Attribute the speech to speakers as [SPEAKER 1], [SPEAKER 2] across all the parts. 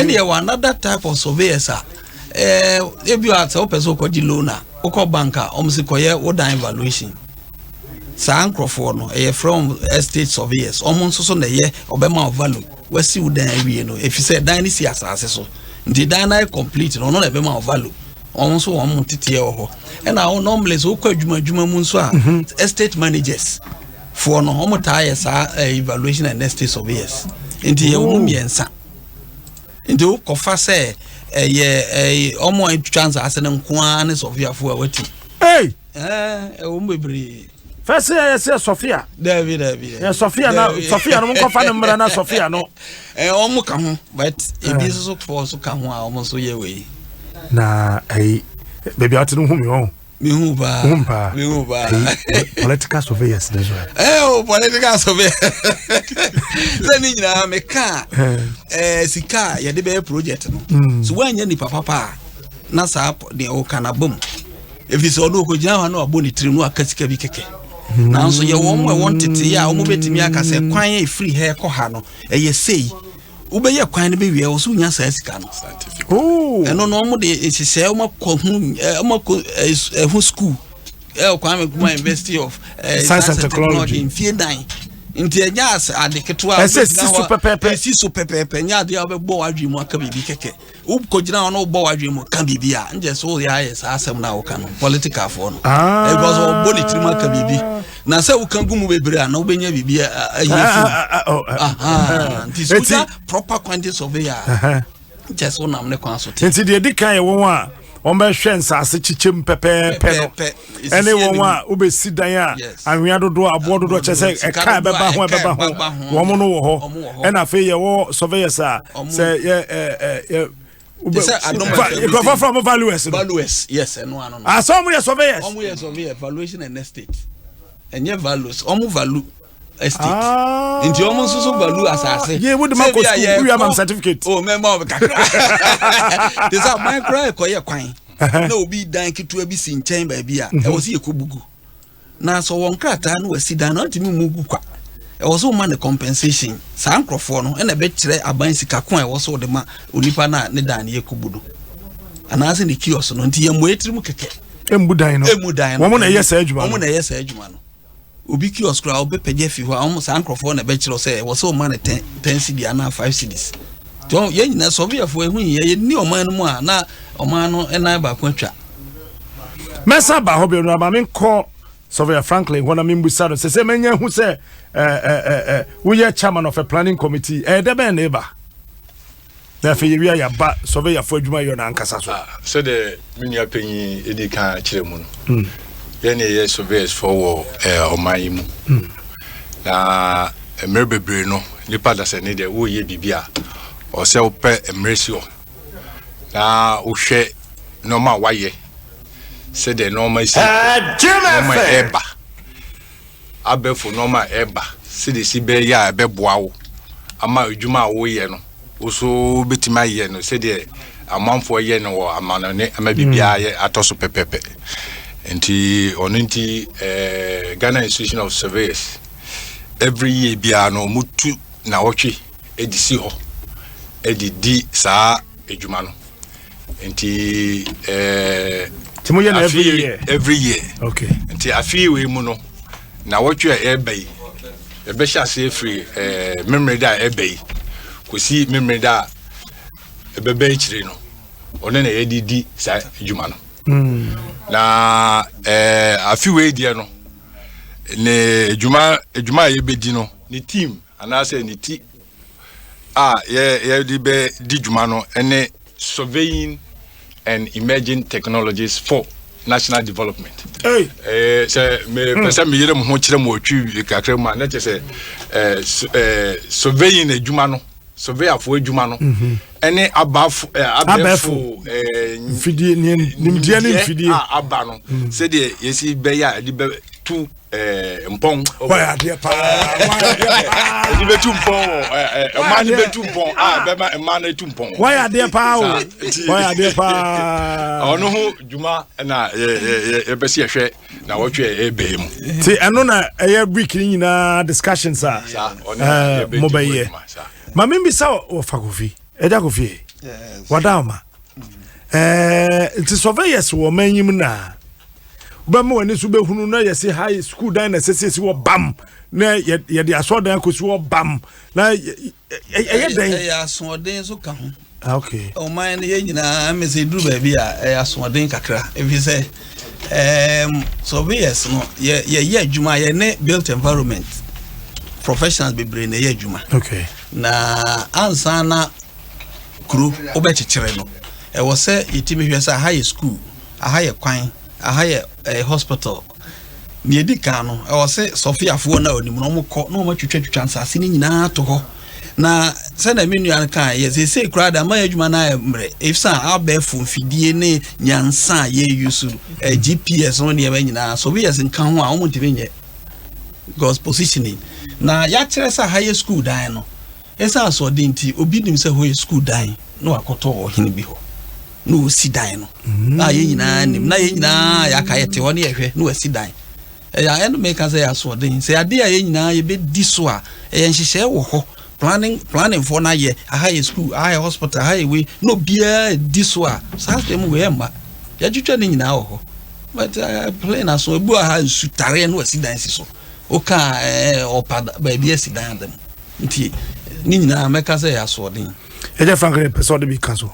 [SPEAKER 1] Ɛne yɛwɔ another type of surveyors a ebi a sɛ wopɛ sɛ wokɔgye loan a, wokɔ bank a, ɔmo sɛ kɔyɛ wo dan valuation. Saa nkurɔfoɔ no, ɛyɛ frɛ wɔn estate surveyors. Ɔmo nso so na ɛyɛ ɔbɛma wo value wasi wo dan awie no, ɛfiri sɛ dan no si asase so, nti dan no ayɛ complete no, ɔno na ɛbɛma wo value. Ɔmo nso wɔn mo teteɛ wɔ hɔ. Ɛna wo normally sɛ wokɔ adwuma adwuma mu nso a, estate managers foɔ no, ɔmo taa yɛ saa evaluation and estate surveyors. Nti yɛwɔ mu mmiɛnsa. Nti wokɔfa sɛ ɛyɛ ɔmo a atwitwa nsase no nko ara ne surveyorfoɔ a wati.
[SPEAKER 2] Hey!
[SPEAKER 1] Ɛwɔ mu bebree.
[SPEAKER 2] Fɛsɛ yɛ sɛ surveyor.
[SPEAKER 1] Dabi, dabi.
[SPEAKER 2] Yɛ surveyor na surveyor no, monkɔfa no mmra na surveyor no.
[SPEAKER 1] Ɔmo ka ho, but ebi nso so foɔ so ka ho a ɔmo nso yɛ wei.
[SPEAKER 2] Na ɛyi, baabi a wote no, hu mi wɔn.
[SPEAKER 1] Mihu paa.
[SPEAKER 2] Hu paa.
[SPEAKER 1] Mihu paa.
[SPEAKER 2] Ɛyi, political surveyors ne so.
[SPEAKER 1] O, political surveyor sɛ ne nyinaa meka sika a yɛde bɛyɛ project no so, woanyɛ nipa papa a, na saa deɛ woka no abom, ɛfiri sɛ ɔno ɔkɔgyina hɔ na wabɔ ne tirim na waka sika bi kɛkɛ. Nanso yɛwɔ mo a ɛwɔ nteteyɛ a wɔn bɛtumi aka sɛ kwan a ɛfiri ha ɛkɔ ha no ɛyɛ sei, wobɛyɛ kwan no bɛwie, wɔ so wonya saa sika no. Ɛno no, ɔmo de nhyehyɛe, ɔmo akɔ ho ɔmo akɔ ɛho school ɛwɔ Kwame Nkrumah University of
[SPEAKER 2] Science and Technology.
[SPEAKER 1] Mfie 4, nti ɛnyɛ ade ketewa.
[SPEAKER 2] Ɛsɛ si so pɛpɛɛpɛ.
[SPEAKER 1] Ɛsi so pɛpɛɛpɛ. Nyɛ adeɛ a wobɛbɔ w'adwene mu aka biribi kɛkɛ. Wokɔgyina hɔ na wobɔ w'adwene mu ka biribi a, nkyɛ sɛ woyɛ ayɛ saa asɛm no a woka no, political foɔ no. Because ɔbɔ ne tirim aka biribi na sɛ woka gu mu bebree a, na wobɛnya biribi ayi afi. Nti sɛ wonya proper quantity survey a, nkyɛ sɛ wonam ne kwan so te.
[SPEAKER 2] Nti deɛ di kan yɛ wɔn a wɔn bɛhwɛ nsase kyekyɛm pɛpɛɛpɛ no, ɛne wɔn a wobɛsi dan a, anwea dodoɔ, aboɔ dodoɔ, kyɛ sɛ ɛka ɛbɛba ho, ɛbɛba ho, wɔn no wɔ hɔ. Ɛna afei yɛwɔ surveyors a sɛ yɛ ɛ ɛ yɛ nkurɔfoɔ fura mo valuers no.
[SPEAKER 1] Valuers, yes, ɛno ano no.
[SPEAKER 2] Asɛ wɔn yɛ surveyors.
[SPEAKER 1] Wɔn yɛ surveyor, valuation and estate. Ɛnyɛ values, wɔn value estate, nti wɔn nso so value asase.
[SPEAKER 2] Yé, wo de ma kɔ school, wúyà ma certificate.
[SPEAKER 1] O mɛ ma o kakra te sɛ aban koraa ɛkɔyɛ kwan na obi dan ketewa bi si nkyɛn baabi a, ɛwɔ sɛ yɛkɔ bugu na sɛ wɔn krataa no wasi dan no, ɔntumi mu gu kwa, ɛwɔ sɛ wɔma ne compensation. Saa nkurɔfoɔ no ɛna ɛbɛkyerɛ aban sika ko a ɛwɔ sɛ wɔde ma onipa no a ne dan no yɛkɔ bu no anaasɛ ne kiosk no. Nti yɛn mmɔ etiri mu kɛkɛ.
[SPEAKER 2] Emu dan no.
[SPEAKER 1] Emu dan no.
[SPEAKER 2] Wɔn na ɛyɛ saa adwuma
[SPEAKER 1] no. Wɔn na ɛyɛ saa adwuma no. Obi kiosk koraa ɔbɛpɛgya fi hɔ a, wɔn saa nkurɔfoɔ na ɛbɛkyerɛ sɛ ɛwɔ sɛ ɔma no 10 cedi anaa 5 cedis. Nti yɛn nyinaa surveyorfoɔ ehu yɛ yɛ ni ɔman no mu a, na ɔman no nan baako atwa.
[SPEAKER 2] Mɛsa ba hɔ bi no, ama menkɔ Surveyor Franklin hɔ na membusa no sɛ manya hu sɛ woyɛ chairman of a planning committee, ɛyɛ dɛ bɛn na ɛba? Na afei yɛwia yɛaba surveyorfoɔ adwuma yɛ no ankasa so.
[SPEAKER 3] Sɛdeɛ me nua panyin ɛdi kan kyerɛ mu no, yɛne yɛ surveyors foɔ wɔ ɔman yi mu, na mmerɛ bebree no, nipa dasani deɛ, woyɛ biribi a, ɔsɛ wopɛ mmerɛ si hɔ na wohwɛ nneɛma a wayɛ, sɛdeɛ nneɛma si, nneɛma ɛɛba, abɛfo nneɛma a ɛɛba, sɛdeɛ si bɛyɛ a ɛbɛboa wo ama adwuma a woyɛ no, woso bɛtumi ayɛ no sɛdeɛ amanfoɔ yɛ no wɔ amanɔne, ama biribiara yɛ atɔ so pɛpɛpɛ. Nti ɔno nti Ghana Institution of Surveyors, every year biara no, ɔmo tu nawɔtwe de si hɔ de di saa adwuma no. Nti
[SPEAKER 2] Nti moyɛ no every year?
[SPEAKER 3] Every year.
[SPEAKER 2] Okay.
[SPEAKER 3] Nti afei wei mu no, nawɔtwe a ɛreba yi, yɛbɛhyɛ aseɛ firi Memeneda a ɛreba yi kɔsi Memeneda a ɛbɛba akyire no, ɔno na yɛde di saa adwuma no. Na afi wei deɛ no, ne adwuma a yɛbɛdi no, ne team anaasɛ ne ti a yɛde bɛ di dwuma no ne "Surveying and Emerging Technologies for National Development".
[SPEAKER 2] Hey.
[SPEAKER 3] Sɛ mepɛ sɛ meyere mo ho kyerɛ mo ɔtwi kakra mu a, na kyerɛ sɛ surveying adwuma no, surveyorfoɔ adwuma no ɛne abafo abɛfo
[SPEAKER 2] mfidie, nimdeɛ ne mfidie
[SPEAKER 3] a aba no, sɛdeɛ yɛsi bɛyɛ a yɛde bɛtu mpɔn.
[SPEAKER 2] Wayɛ adeɛ paa, wayɛ adeɛ paa.
[SPEAKER 3] Yɛde bɛtu mpɔn wɔ ɔman no, bɛtu mpɔn a bɛma mmaa no atu mpɔn.
[SPEAKER 2] Wayɛ adeɛ paa o, wayɛ adeɛ paa.
[SPEAKER 3] Ɔno ho dwuma na yɛbɛ sɛ yɛhwɛ na wɔtwe ɛbɛɛ mu.
[SPEAKER 2] Nti ɛno na ɛyɛ week ni nyinaa discussions a mobɛyɛ. Ma membisa wɔfa Kofi, ɛgya Kofi. Wada ma nti surveyors wɔ ɔman yi mu na wobɛma w'ani so bɛhunu na yɛse ha school dan na ɛsɛ sɛ ɛsi wɔ bam, na yɛde asɔredan akɔsi wɔ bam, na ɛyɛ dɛn?
[SPEAKER 1] Ɛyɛ asoɔden so ka ho.
[SPEAKER 2] Ah, okay.
[SPEAKER 1] Ɔman no yɛn nyinaa mɛ sɛ duru baabi a ɛyɛ asoɔden kakra, ɛfiri sɛ surveyors no yɛyɛ adwuma, yɛne built environment professionals bebree na ɛyɛ adwuma. Na ansa na kuro wobɛkyekyere no, ɛwɔ sɛ yɛtumi hwɛ sɛ aha yɛ school, aha yɛ kwan, aha yɛ hospital. Nea ɛdi kan no, ɛwɔ sɛ surveyorfoɔ no a ɔnim no, ɔmo kɔ na ɔmo atwitwatwitwa nsase no nyinaa to hɔ. Na sɛnea me nua no kaa yɛ seesei koraa de ama yɛ adwuma no ayɛ mmerɛ, ɛfisɛ abɛɛfo mfidie ne nyansa a yɛyu so, GPS no, nneɛma nyinaa, surveyors nka ho a, ɔmo ntumi nyɛ, because positioning na yɛakyerɛ sɛ aha yɛ school dan no, ɛsɛ asoɔden nti obi nim sɛ hɔ yɛ school dan na wakɔtɔ ɔhene bi hɔ na ɔsi dan no a yɛn nyinaa nim, na yɛn nyinaa yɛaka yɛte hɔ ne yɛhwɛ na wasi dan. Ɛyɛ ɛno meka sɛ yɛ asoɔden sɛ adeɛ a yɛn nyinaa yɛbɛdi so a, ɛyɛ nhyehyɛe wɔ hɔ, planning foɔ no ayɛ, aha yɛ school, aha yɛ hospital, aha yɛ wei, na obiara di so a, saa asɛm wei ɛmma. Yɛtwitwa ne nyinaa wɔ hɔ, but plain aso ebu aha nsu tareɛ na wasi dan si so, woka ɔpa baabi asi dan adam, nti ne nyinaa mɛka sɛ yɛ asoɔden.
[SPEAKER 2] Ɛgya Frank pɛ sɛ ɔde bi ka so.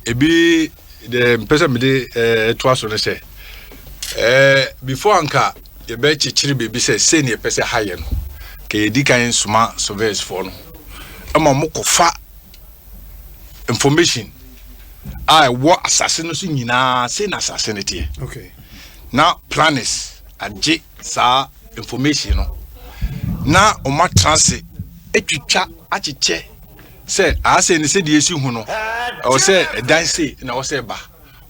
[SPEAKER 3] Ebi de mpɛ sɛ mede ɛtoa so no sɛ before anka yɛbɛkyekyere biribi sɛ sei ne yɛpɛ sɛ ha yɛ no, ka yɛdi kan soma surveyors foɔ no ɛma ɔmo kɔfa information a ɛwɔ asase no so nyinaa, sei na asase no teɛ. Na planners agye saa information no na ɔmo atena ase atwitwa akyekyɛ sɛ asɛ ne sɛdeɛ esi hu no, ɛwɔ sɛ ɛdan sei na ɛwɔ sɛ ɛba,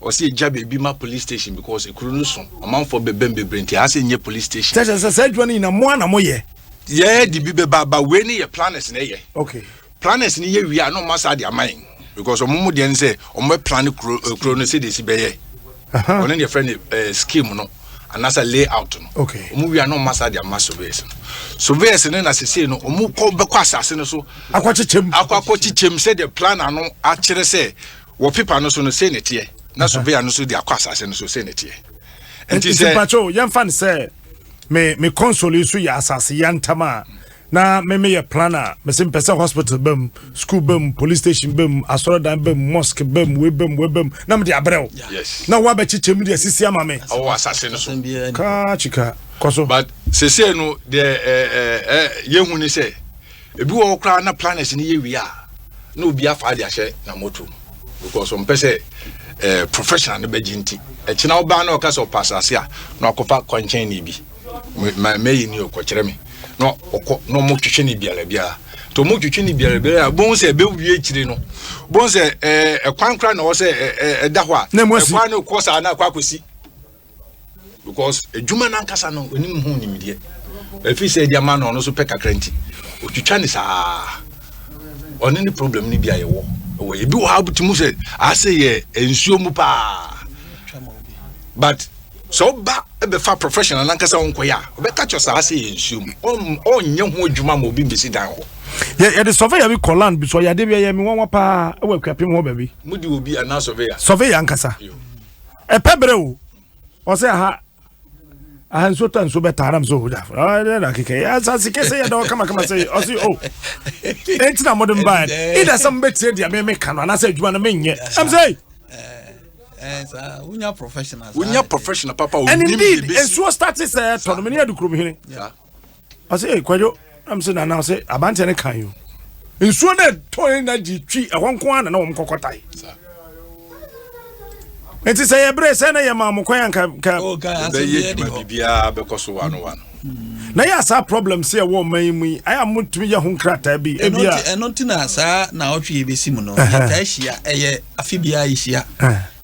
[SPEAKER 3] ɔsɛ egya beebi ma police station, because ekuro no so ɔmanfoɔ bɛbɛn bebree, nti asɛ nyɛ police station.
[SPEAKER 2] Kyɛ sɛ saa adwuma no nyina mo a na moyɛ?
[SPEAKER 3] Yɛ de bi bɛba ba, wei ne yɛ planners na ɛyɛ. Planners ni yɛ wie a, na ɔmo asa de ama yɛn, because ɔmo mo deɛ no sɛ ɔmo bɛ plan kuro no sɛdeɛ esi bɛyɛ. Ɔno ne yɛfrɛ no scheme no anaasɛ layout no. Ɔmo wie a, na ɔmo asa de ama surveyors no. Surveyors no na sese no ɔmo kɔ bɛkɔ asase no so.
[SPEAKER 2] Akɔkyekyɛm.
[SPEAKER 3] Akɔ akɔkyekyɛm sɛdeɛ planner no akyerɛ sɛ wɔ paper no so no, sei ne teɛ, na surveyor no so de akɔ asase no so, sei ne teɛ.
[SPEAKER 2] Nti sɛ mpatwo yɛmfa no sɛ me console yi so yɛ asase yɛntam a, na me meyɛ planner, mese mpɛ sɛ hospital bam, school bam, police station bam, asɔredan bam, mosque bam, wei bam, wei bam, na mede abrɛ wo na woabɛkyekyɛ mu de asisi ama me.
[SPEAKER 3] Ɔwɔ asase no so.
[SPEAKER 1] Asɛm biara ni.
[SPEAKER 2] Kaa kyika kɔ so.
[SPEAKER 3] But sese no deɛ, ɛɛ ɛɛ yɛhu ne sɛ ebi wɔ hɔ koraa na planners no yɛ wie a, na obi afa de ahyɛ na moto mu, because ɔmpɛ sɛ professional no bɛgye. Nti ɛkyina ɔbaa na ɔka sɛ ɔpa asase a, na wakɔfa kwankyɛn ne bi ma mɛyi ni ɔkɔkyerɛ me, na ɔkɔ na ɔmo twetwe ne biara biara, nti ɔmo twetwe ne biara biara a, bohu sɛ ɛbɛwie akyire no, bohu sɛ ɛkwan koraa na ɔwɔ sɛ ɛɛ ɛda hɔ a
[SPEAKER 2] Na emu asi.
[SPEAKER 3] Ɛkwan no kɔ saa na akɔ akɔsi, because adwuma nankasa no onim ho nimdeɛ, ɛfiri sɛ ɛde ama no, ɔno nso pɛ kakra, nti otwitwa ne saa. Ɔne ne problem no bi a yɛwɔ ɛwɔ ebi wɔ ha tumi sɛ ase yɛ nsuo mu paa, but sɛ ɔba ɛbɛfa professional nankasa ɔnkɔyɛ a, ɔbɛka kyerɛ sɛ ase yɛ nsuo mu, ɔnyɛ ho adwuma ma obi mbɛsi dan hɔ.
[SPEAKER 2] Yɛde surveyor bi kɔ land bi so, ɔyɛ adeɛ bi ɛyɛ me nwanwa paa, ɛwɔ Akuapem hɔ baabi.
[SPEAKER 3] Mudi obi anaa surveyor?
[SPEAKER 2] Surveyor ankasa. Ɛpɛ berɛ o, ɔsɛ aha aha nsuo tɔ, nsuo bɛtaa nam so ɔgya ɔyɛ na keka yɛ asase kɛsɛ yɛ dɔw kamakama sɛ ɔse o, enti na mode mbaɛ ida sɛ mobɛtie deɛ me meka no anaasɛ adwuma no menyɛ ɛm sɛ
[SPEAKER 1] Saa wonya professional.
[SPEAKER 3] Wonya professional papa.
[SPEAKER 2] And
[SPEAKER 3] onim
[SPEAKER 2] indeed
[SPEAKER 3] deɛ bɛsi.
[SPEAKER 2] Nsuo start sɛ ɛtɔ no, mene adu kurom hene. Ɔsɛ ee Kwadwo nam sɛ nana, ɔsɛ abanteɛ no kan yo, nsuo no ɛtɔ yɛ na gye twi ɛhɔ nko ara na wɔn kɔkɔ tae. Nti sɛ yɛbrɛ sɛ na yɛma mo kwan anka ka.
[SPEAKER 1] Oh, ka asɛm
[SPEAKER 3] bɛyɛ
[SPEAKER 1] biara ni
[SPEAKER 3] adwuma
[SPEAKER 1] hɔ.
[SPEAKER 3] Biribiara bɛkɔ so wano wano.
[SPEAKER 2] Na yɛ saa problem sɛ ɛwɔ ɔman yi mu yi, ayɛ a motumi yɛ ho nkrataa bi
[SPEAKER 1] ɛno
[SPEAKER 2] ebi a
[SPEAKER 1] nti, ɛno nti na saa na ɔtwe yɛbɛsi mu no, yɛtaa hyia, ɛyɛ afe biara yɛhyia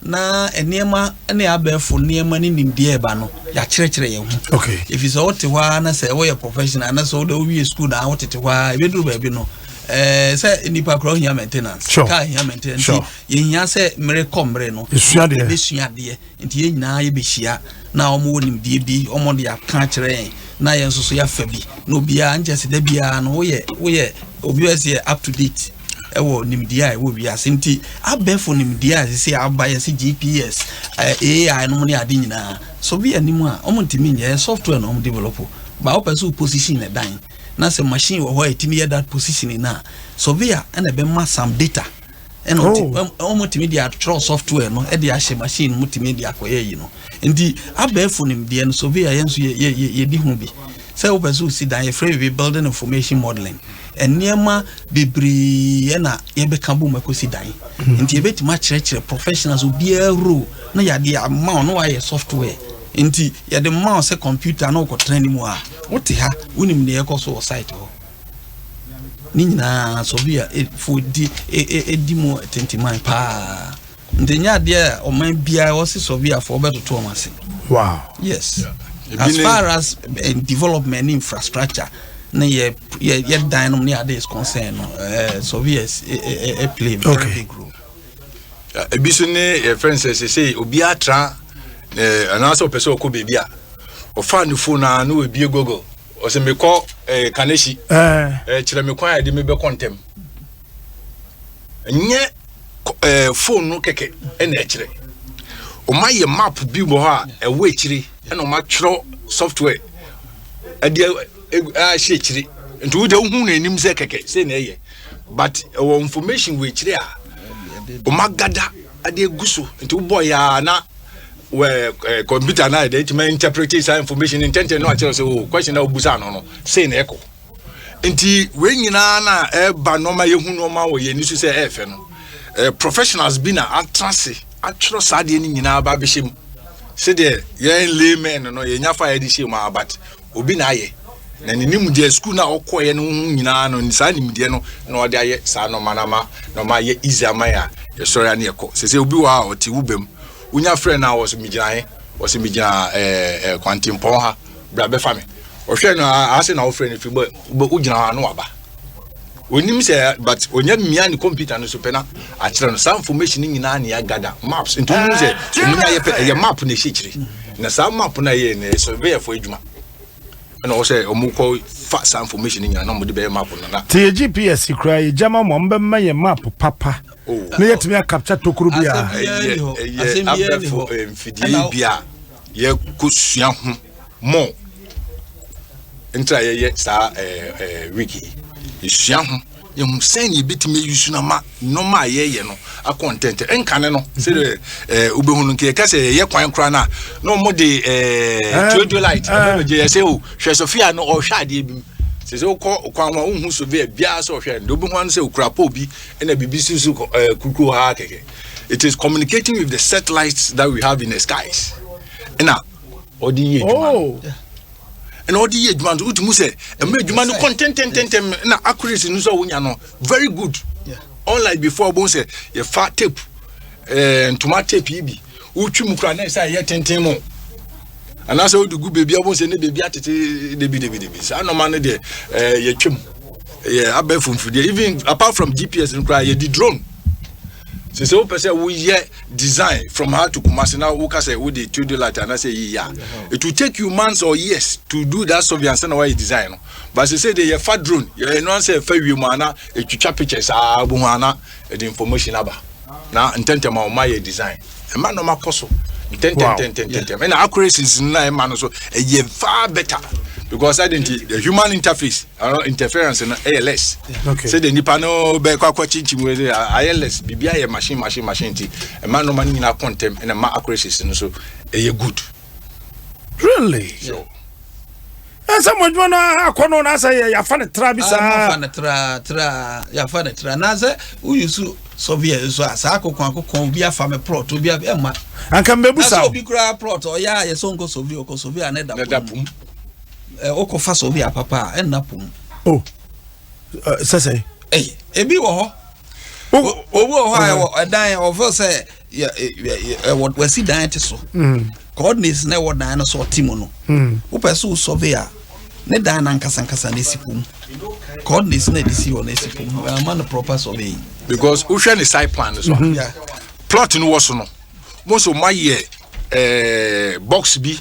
[SPEAKER 1] na nneɛma ne abɛɛfo nneɛma ne nimdeɛ ɛba no, yɛakyerɛkyerɛ yɛn ho. Ɛfiri sɛ wote hɔ ara na sɛ woyɛ professional na sɛ wode wowie school na wotete hɔ ara, ɛbɛduru baabi no, sɛ nnipa koraa wohia maintenance. Car hia maintenance. Nti yɛhia sɛ mmere kɔ mmere no
[SPEAKER 2] Yɛsua adeɛ.
[SPEAKER 1] Yɛbɛsua adeɛ, nti yɛn nyinaa yɛbɛhyia na wɔn wɔ nimdeɛ bi, wɔn de aka akyerɛ yɛn na yɛn nso so yɛafa bi na obiara nkyɛ sɛ da biara no woyɛ obi bɛ sɛ yɛ up to date. Ɛwɔ nimdeɛ a ɛwɔ wiase nti, abɛɛfo nimdeɛ a ɛsɛ aba yɛ sɛ GPS, AI nom ne ade nyinaa, surveyor anim a ɔmo ntumi nyɛ. Ɛyɛ software na ɔmo develop ba. Wopɛ sɛ wo position ne dan na sɛ machine wɔ hɔ a ɛtumi yɛ that positioning na surveyor ɛna ɛbɛma some data ɛna ɔmo tumi de atwerɛ software no ɛde ahyɛ machine mu, tumi de akɔyɛ yi no. Nti abɛɛfo nimdeɛ no, surveyor yɛn nso yɛ yɛ yɛdi ho bi. Sɛ wopɛ sɛ wosi dan, yɛfrɛ biribi building information modeling. Nneɛma bebree ɛna yɛbɛka bom akɔsi dan. Nti yɛbɛtumi akyerɛkyerɛ professionals, obiara role, na yɛade ama wo na wayɛ software. Nti yɛde ma wo sɛ computer na wokɔtena anim a wote ha, wonim deɛ ɛkɔ so wɔ site hɔ ne nyinaa. Surveyor fo di ɛdi mu tentiman paa. Nti nyɛ adeɛ a ɔman biara wɔse surveyor foɔ wɔbɛtoto ɔmo ase. Yes.
[SPEAKER 3] Ebi
[SPEAKER 1] As far as development ne infrastructure ne yɛ dan nom ne ade is concerned no, surveyors play very big role.
[SPEAKER 3] Ebi so ne yɛfrɛ no sɛ sesei obiara tra anaasɛ ɔpɛ sɛ ɔkɔ baabi a, ɔfa ne phone a na wabie Google, ɔsɛ mekɔ Kaneshie, kyerɛ me kwan a yɛde me bɛkɔ ntɛm. Nyɛ phone no kɛkɛ ɛna ɛkyerɛ. Ɔma yɛ map bi wɔ hɔ a ɛwɔ akyire, ɛna ɔma twerɛ software ɛde ahyɛ akyire. Nti wode wohu n'anim sɛ kɛkɛ sɛ na ɛyɛ, but ɛwɔ information wɔ akyire a ɔma gada ade egu so. Nti wobɔ yɛ a na wɛ computer na yɛde ɛtumi interpret saa information ntɛntɛn no akyerɛ sɛ o question na wobusa no sei na ɛkɔ. Nti wei nyinaa na ɛba nneɛma, yɛhu nneɛma wɔ yɛn ani so sɛ ɛɛfɛ no, professionals bi na atena ase atwerɛ saa adeɛ no nyinaa ba abɛhyɛ mu, sɛdeɛ yɛn laymen no yɛnya fa yɛde hyɛ mu a. But obi na ayɛ na ne nimdeɛ, school na ɔkɔɛ no ho nyinaa no, saa nimdeɛ no na ɔde ayɛ saa nɔɔma no ama nɔɔma ayɛ easy ama yɛ a yɛsɔre a ne yɛkɔ. Sɛ obi wɔ ha a ɔte wo bɛm, wonya frɛ no a, wɔsɛ megyina he, wɔsɛ megyina Kwantempɔn ha, bra bɛfa me. Ɔhwɛ no a ase na wofrɛ no firi bɛ wogyina hɔ a na waba. Onim sɛ, but onya mmia ne computer no so pɛ na akyerɛ no saa information no nyinaa ne yɛagada maps. Nti wohu sɛ ɔmo nya yɛ pɛ, ɛyɛ map na ɛhyɛ akyire, na saa map no a ɛyɛ no, ɛyɛ surveyor fo adwuma ɛna ɔwɔ sɛ ɔmo kɔ fa saa information no nyinaa na ɔmo de bɛyɛ map no na
[SPEAKER 2] Nti yɛ GPS koraa yɛgya ma mo, ɔmbɛma yɛ map papa na yɛtumi acapture tokuro bi a.
[SPEAKER 1] Asɛm biara
[SPEAKER 3] ɛyɛ
[SPEAKER 1] ni hɔ.
[SPEAKER 3] Ɛyɛ
[SPEAKER 1] Asɛm biara ni
[SPEAKER 3] abɛfo
[SPEAKER 1] hɔ.
[SPEAKER 3] mfidie yi bi a yɛkɔ sua ho mɔ ntra yɛyɛ saa ɛɛ ɛɛ week yi, yɛsua ho, yɛhu sɛn ne yɛbɛtumi ayi so no ama nneɛma a yɛyɛ no akɔ ntɛntɛn. Ɛnkane no sɛdeɛ wobɛhu no, nka yɛka sɛ yɛyɛ kwan koraa no a, na ɔmo de theodolite ɛbɛbɛgye yɛ sɛ o hwɛ surveyor no ɔhwɛ adeɛ bi mu. Sɛ wokɔ kwan ho a, wonhu surveyor biara sɛ ɔhwɛ no deɛ, wobɛhu ano sɛ okura pole bi ɛna biribi susu kurukuo ha kɛkɛ. It is communicating with the satellites that we have in the skies ɛna ɔde yɛ adwuma no. Ɛna ɔde yɛ adwuma no, wotumi sɛ ɛma adwuma no kɔ ntɛntɛntɛntɛm na accuracy no nso a wonya no very good. Unlike before, wobɛhu sɛ yɛfa tape, ntoma tape yi bi, wotwi mu koraa na ɛsɛ a ɛyɛ tenten mu anaasɛ wode gu baabi a, wobɛhu sɛ ne baabi atete. Debi debi debi, saa nɔma no deɛ, yɛtwam. Ɛyɛ abɛɛfo mfidie. Even apart from GPS no koraa, yɛde drone. Sɛ wopɛ sɛ woyɛ design from ha to Kumasi na woka sɛ wode theodolite anaasɛ yiyi a, it will take you months or years to do that survey ansa na woayɛ design no. But sɛ de yɛfa drone, yɛno ansɛ yɛfa wiem ana ɛtwitwa pictures a wohu ana ɛde information aba na ntɛntɛm a ɔma yɛ design, ɛma nɔɔma kɔ so ntɛntɛntɛntɛntɛm. Ɛna accuracy no na ɛma no so ɛyɛ far better because adi nti the human interface interference no ɛyɛ less. Sɛdeɛ nipa no bɛkɔ akɔ kyinkyim wei sɛ ayɛ less, biribi ayɛ machine machine machine, nti ɛma nɔɔma no nyinaa kɔ ntɛm, ɛna ɛma accuracy no so ɛyɛ good.
[SPEAKER 2] Really?
[SPEAKER 3] Sure.
[SPEAKER 2] Ɛsɛ mo adwuma no akɔ no na sɛ yɛafa ne tra bi
[SPEAKER 1] Saa
[SPEAKER 2] saa.
[SPEAKER 1] Ne tra tra, yafa ne tra na sɛ woyi so surveyor so a, saa akoko akoko obi afa me plot, obi afa ɛma
[SPEAKER 2] Anka
[SPEAKER 1] na
[SPEAKER 2] mbɛbusa
[SPEAKER 1] sɛ
[SPEAKER 2] wo.
[SPEAKER 1] Obi koraa plot ɔyɛ a yɛsɛ nkɔ survey, ɔkɔ survey a ne da
[SPEAKER 3] na da
[SPEAKER 1] pom.
[SPEAKER 3] Pom.
[SPEAKER 1] Wokɔfa survey papa a, ɛnna pom.
[SPEAKER 2] Oh, sɛ
[SPEAKER 1] Ɛy, ebi wɔ hɔ. Obi wɔ hɔ a ɛwɔ ɛdan, ɔfɛ sɛ yɛ yɛ ɛwɔ wasi dan te so, coordinates na ɛwɔ dan no so, ɔte mu no, wopɛ sɛ wo survey a, ne dan no ankasa ankasa na esi pom, coordinates na ɛde si hɔ na esi pom, ama no proper survey.
[SPEAKER 3] Because wohwɛ ne site plan no so a, plot no wɔ so no, mo nso moayɛ box bi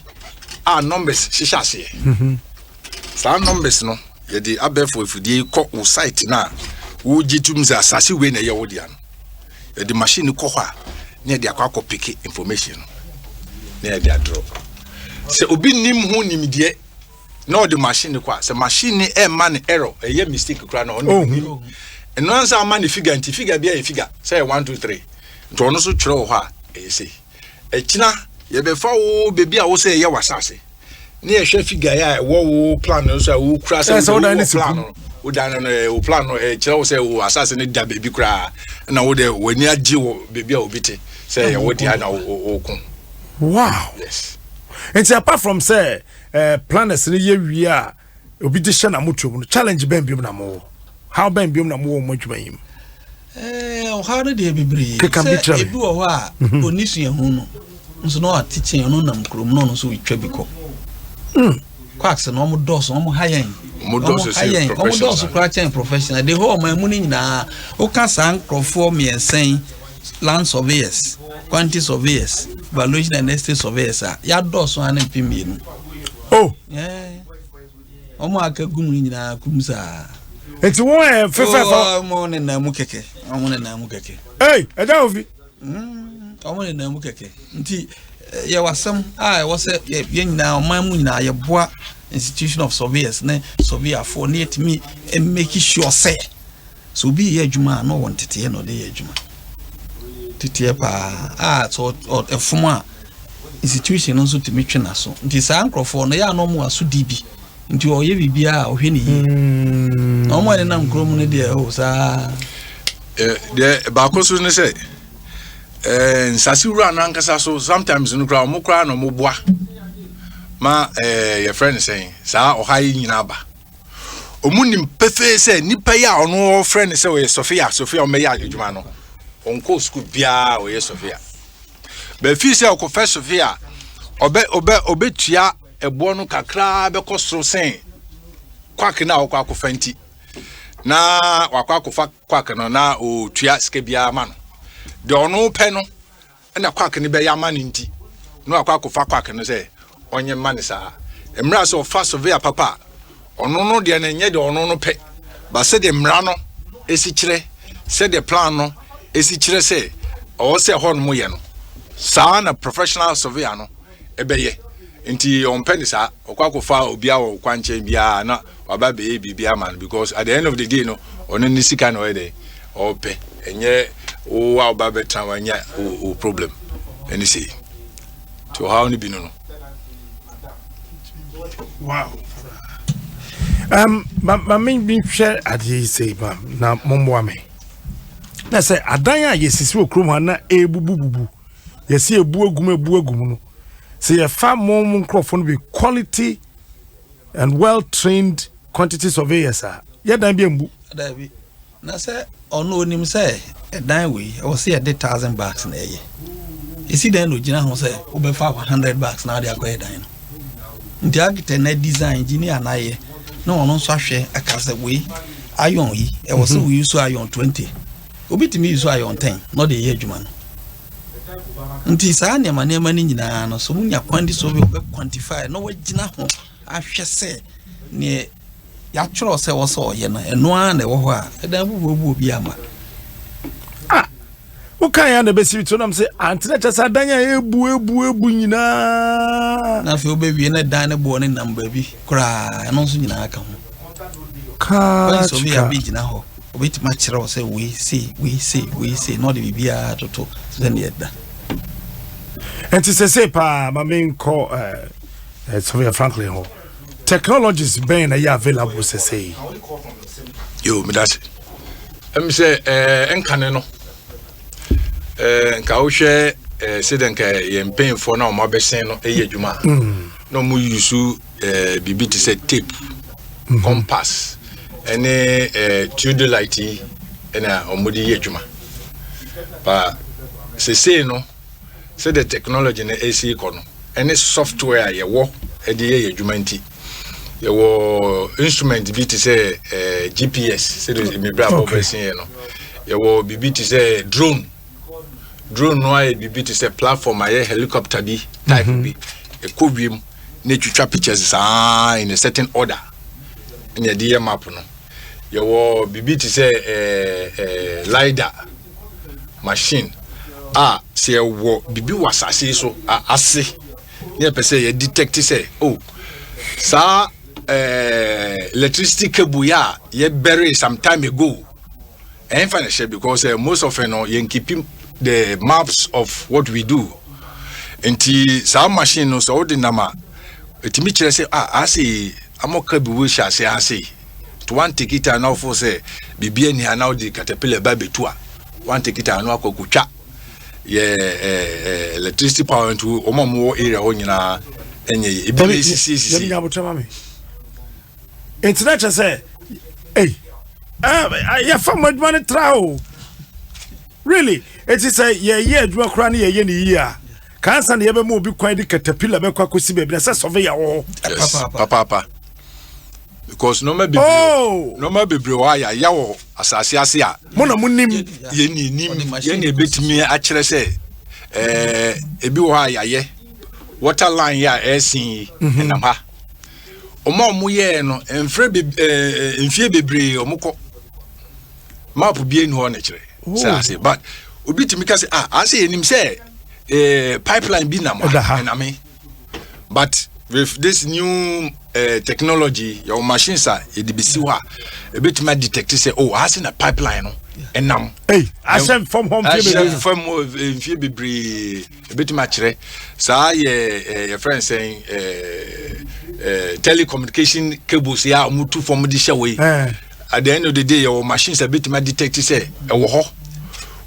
[SPEAKER 3] a numbers hyehyɛ aseɛ. Saa numbers no, yɛde abɛɛfo afidie kɔ wo site no a Wogye tom sɛ asase wei na ɛyɛ wo dea no, yɛde machine no kɔ hɔ a, na yɛde akɔ akɔ peke information no na yɛde adrɔ. Sɛ obi nim ho nimdeɛ na ɔde machine no kɔ a, sɛ machine no ɛmma no error, ɛyɛ mistake koraa na ɔno nim. Ɛno ansa ama ne figure nti figure bi ayɛ figure sɛ ɛyɛ 1 2 3 nti ɔno nso twerɛ wɔ hɔ a ɛyɛ sei. Ɛkyina yɛbɛfa wo baabi a wo sɛ ɛyɛ w'asase ne yɛhwɛ figure a ɛwɔ wo plan no so a wokura sɛ wowɔ plan no wodan no no wo plan no ɛkyerɛ wo sɛ wo asase no da baabi koraa na wo de w'ani agye wɔ baabi a obi te sɛ ɛyɛ wo dea na woko.
[SPEAKER 2] Wow.
[SPEAKER 3] Yes.
[SPEAKER 2] Nti apart from sɛ planners no yɛ wie a obi de hyɛ n'amotuo mu no, challenge bɛn biom na mowɔ? How bɛn biom na mowɔ mo adwuma yi mu?
[SPEAKER 1] Ɔhaw no deɛ bebree.
[SPEAKER 2] Keka bi kyerɛ me.
[SPEAKER 1] Ebi wɔ hɔ a ɔni suahu no nso na ɔte kyɛn ɔno nam kurom na ɔno nso retwa bi kɔ. Quacks no ɔmo dɔɔso, ɔmo ha yɛn.
[SPEAKER 3] Ɔmo
[SPEAKER 1] ha yɛn, ɔmo dɔɔso koraa kyɛn professional. De hɔ ɔman mu no nyinaa woka saa nkurɔfoɔ mmiɛnsa yi, land surveyors, quantity surveyors, valuation and estate surveyors a yɛadɔɔso ara ne 2000.
[SPEAKER 2] Oh.
[SPEAKER 1] Yeah. Ɔmo aka gum no nyinaa kum saa.
[SPEAKER 2] Nti wɔn yɛ fɛfɛɛfɛ.
[SPEAKER 1] Ɔmo nenam mu kɛkɛ. Ɔmo nenam mu kɛkɛ.
[SPEAKER 2] Ee, ɛgya ofi.
[SPEAKER 1] Ɔmo nenam mu kɛkɛ. Nti yɛwɔ asɛm a ɛwɔ sɛ yɛn nyinaa ɔman mu nyinaa yɛboa institution of surveyors ne surveyorfoɔ ne yɛtumi make sure sɛ sɛ obi yɛ adwuma a na ɔwɔ nteteɛ na ɔde yɛ adwuma. Teteɛ paa a sɛ ɛfom a institution no nso tumi twe n'aso. Nti saa nkurɔfoɔ no yɛ a na ɔmo aso di bi. Nti ɔyɛ biribiara a ɔhwɛ ne yie. Na ɔmo a nenam kurom no deɛ o saa.
[SPEAKER 3] Deɛ baako so ne sɛ nsase wura no ankasa so sometimes no koraa ɔmo koraa na ɔmo boa ma yɛfrɛ no sɛn saa ɔha yi nyinaa ba. Ɔmo nim pefee sɛ nipa yi a ɔno ɔfrɛ no sɛ ɔyɛ Sofia, Sofia ɔmmɛyɛ adwuma no, ɔnkɔɔ sukuu biara ɔyɛ Sofia. Bɛfii sɛ ɔkɔfɛ Sofia ɔbɛ ɔbɛ ɔbɛtua ɛboɔ no kakraa bɛkɔ soro sɛn kwak no a ɔkɔ akɔfa nti na wakɔ akɔfa kwak no na ɔtua sika biara ma no. Deɛ ɔno pɛ no ɛna kwak no bɛyɛ ama no nti na wakɔ akɔfa kwak no sɛ ɔnyɛ mma no saa. Mmerɛ sɛ ɔfa surveyor papa a ɔno no deɛ no nyɛ deɛ ɔno no pɛ ba sɛdeɛ mmara no esi kyerɛ, sɛdeɛ plan no esi kyerɛ sɛ ɔwɔ sɛ ɛhɔ nom yɛ no saa na professional surveyor no ɛbɛyɛ. Nti ɔmpɛ ne saa, ɔkɔ akɔfa obiara wɔ kwankyɛn biara na waba bɛyɛ biribi ama no because at the end of the day no ɔno ne sika na ɔyɛ dɛ ɔpɛ, ɛnyɛ wo a ɔba bɛtena wanya wo problem ɛne sei. Nti ɔhaw no bi no no.
[SPEAKER 2] Wow. Ma me nhwɛ adeɛ yi sei ma na mommoa me. Na sɛ adan a yɛsisi wɔ kurom ha na ɛrebubububu, yɛsi ebu agum ebu agum no, sɛ yɛfa mo nkurɔfoɔ no bi quality and well trained quantity surveyors a, yɛ dan bi mbu.
[SPEAKER 1] Dabi. Na sɛ ɔno onim sɛ ɛdan wei ɛwɔ sɛ yɛde 1000 bags na ɛyɛ. Esi dan na ogyina ho sɛ wobɛfa 100 bags na ade akɔyɛ dan no. Nti architect na design engineer na ayɛ na ɔno nso ahwɛ aka sɛ wei iron yi ɛwɔ sɛ wo use iron 20. Obi tumi use iron 10 na ɔde yɛ adwuma no. Nti saa nneɛma nneɛma no nyinaa no so wonya kwan di so bi wɔbɛ quantify na wagyina ho ahwɛ sɛ neɛ yɛatwerɛ sɛ wɔ sɛ ɔyɛ no ɛno ara na ɛwɔ hɔ a ɛdan bubuobuo bi ama.
[SPEAKER 2] Ah, woka ya na ɛbɛsi to nam sɛ antena kyɛ sɛ adan a ebu ebu ebu nyinaa.
[SPEAKER 1] Na afei wobɛwie na dan no boɔ ne nam baabi koraa ɛno nso nyinaa ka ho.
[SPEAKER 2] Kaa
[SPEAKER 1] sɛ obi a bi gyina hɔ obɛtumi akyerɛ wo sɛ wei sei wei sei wei sei na ɔde biribiara toto sɛdeɛ ɛda.
[SPEAKER 2] Nti sɛsei paa ma menkɔ Sylvia Franklin hɔ. Technologies bɛn na ɛyɛ available sɛsei?
[SPEAKER 3] Yo, medase. Ɛm sɛ ɛnkane no nka wohwɛ sɛdeɛ nka yɛn mpanyinfoɔ na wɔn abɛsɛn no ɛyɛ adwuma na wɔn yusu biribi te sɛ tape, compass ɛne theodolite yi ɛna wɔn de yɛ adwuma. Ba sesei no sɛdeɛ technology no esi kɔ no ɛne software a yɛwɔ ɛde yɛ yɛ adwuma nti yɛwɔ instrument bi te sɛ GPS sɛdeɛ mebra bɔ bɛsen yɛ no, yɛwɔ biribi te sɛ drone. Drone no ayɛ biribi te sɛ platform ayɛ helicopter bi type bi ɛkɔ wiem na ɛtwitwa pictures saa in a certain order ɛna yɛde yɛ map no. Yɛwɔ biribi te sɛ ɛɛ ɛɛ lidar machine a sɛ yɛwɔ biribi wɔ asase yi so a ase ne yɛpɛ sɛ yɛ detect sɛ, oh, saa electricity cable yɛ a yɛbɛree some time ago, ɛnfa na hyɛ, because most of no yɛn keep the maps of what we do. Nti saa machine no, sɛ wode nam a, ɛtumi kyerɛ sɛ, ah, ase amɔka bi wo hyɛ ase ase nti one take it a, na wofo sɛ biribi ani ha, na wode caterpillar ba bɛtu a, one take it a, na wakɔ kotwa yɛ electricity power. Nti wɔn a wɔwɔ area hɔ nyinaa ɛnyɛ yɛ ebi na esisi esisi.
[SPEAKER 2] Yɛbi nyabotɛ ma mi nti na kyerɛ sɛ ei, yɛfa mo adwuma no tra o, really. Eti sɛ yɛyɛ adwuma koraa ne yɛyɛ ne yie a, kansa na yɛbɛma obi kwan de caterpillar bɛkɔ akɔsi baabi na sɛ surveyor wɔ
[SPEAKER 3] hɔ. Yes, papaapa, because nneɛma bebree, oh, nneɛma bebree wɔ a yɛayɛ wɔ asase ase a
[SPEAKER 2] mo na mo nim.
[SPEAKER 3] Yɛn ni nim, yɛn na ebetumi akyerɛ sɛ ebi wɔ hɔ a yɛayɛ water line yɛ a ɛɛsen yi ɛnam ha. Wɔn a wɔn yɛɛ no mfrɛ be mfie bebree, wɔn kɔ map bi enu hɔ na kyerɛ sɛ ase, but obi tumi ka sɛ, ah, ase yɛnim sɛ pipeline bi nam ha, ɛnam yi, but with this new technology, yɛwɔ machines a yɛde besi hɔ a ebetumi adetect sɛ, oh, ase na pipeline no ɛnam.
[SPEAKER 2] Ei, ahyɛ fam hɔ mfie bebree.
[SPEAKER 3] Ahyɛ fam hɔ mfie bebree, ebetumi akyerɛ saa. Yɛ yɛfrɛ nsɛn telecommunication cables yɛ a wɔn tu fam de hyɛ wɔ yi, at the end of the day, yɛwɔ machines a ebetumi adetect sɛ ɛwɔ hɔ.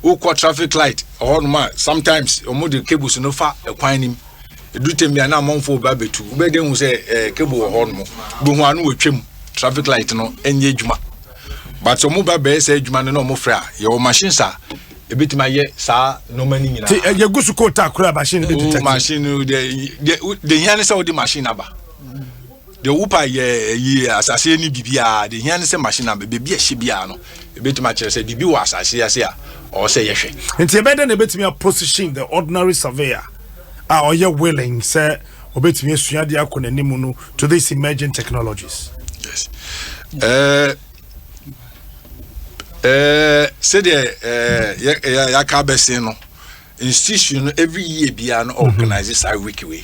[SPEAKER 3] Wokɔ traffic light ɛhɔ nom a, sometimes wɔn de cables no fa ɛkwan nim edu tɛm bi a na amanfoɔ ba abɛtu, wobɛde hu sɛ cable wɔ hɔ nom, bohu ano wɔ twam traffic light no ɛnyɛ adwuma, but wɔn ba bɛyɛ sɛ adwuma no na wɔn frɛ a, yɛwɔ machines a ebetumi ayɛ saa nneɛma no nyinaa.
[SPEAKER 2] Ti yɛgu so koota akora machine bi detect.
[SPEAKER 3] O machine no de hia ne sɛ wode machine aba de wopa yɛ yi asase ni biribiara de hia ne sɛ machine aba beebi a ɛhyɛ biara no, ebetumi akyerɛ sɛ biribi wɔ asase ase a ɔwɔ sɛ yɛhwɛ.
[SPEAKER 2] Nti ɛbɛyɛ dɛ na ebetumi a position the ordinary surveyor a ɔyɛ willing sɛ ɔbɛtumi asua de akɔ n'anim no to these emerging technologies?
[SPEAKER 3] Yes. Sɛdeɛ yɛaka abɛsen no, institution no every year biara no organize saa week wei.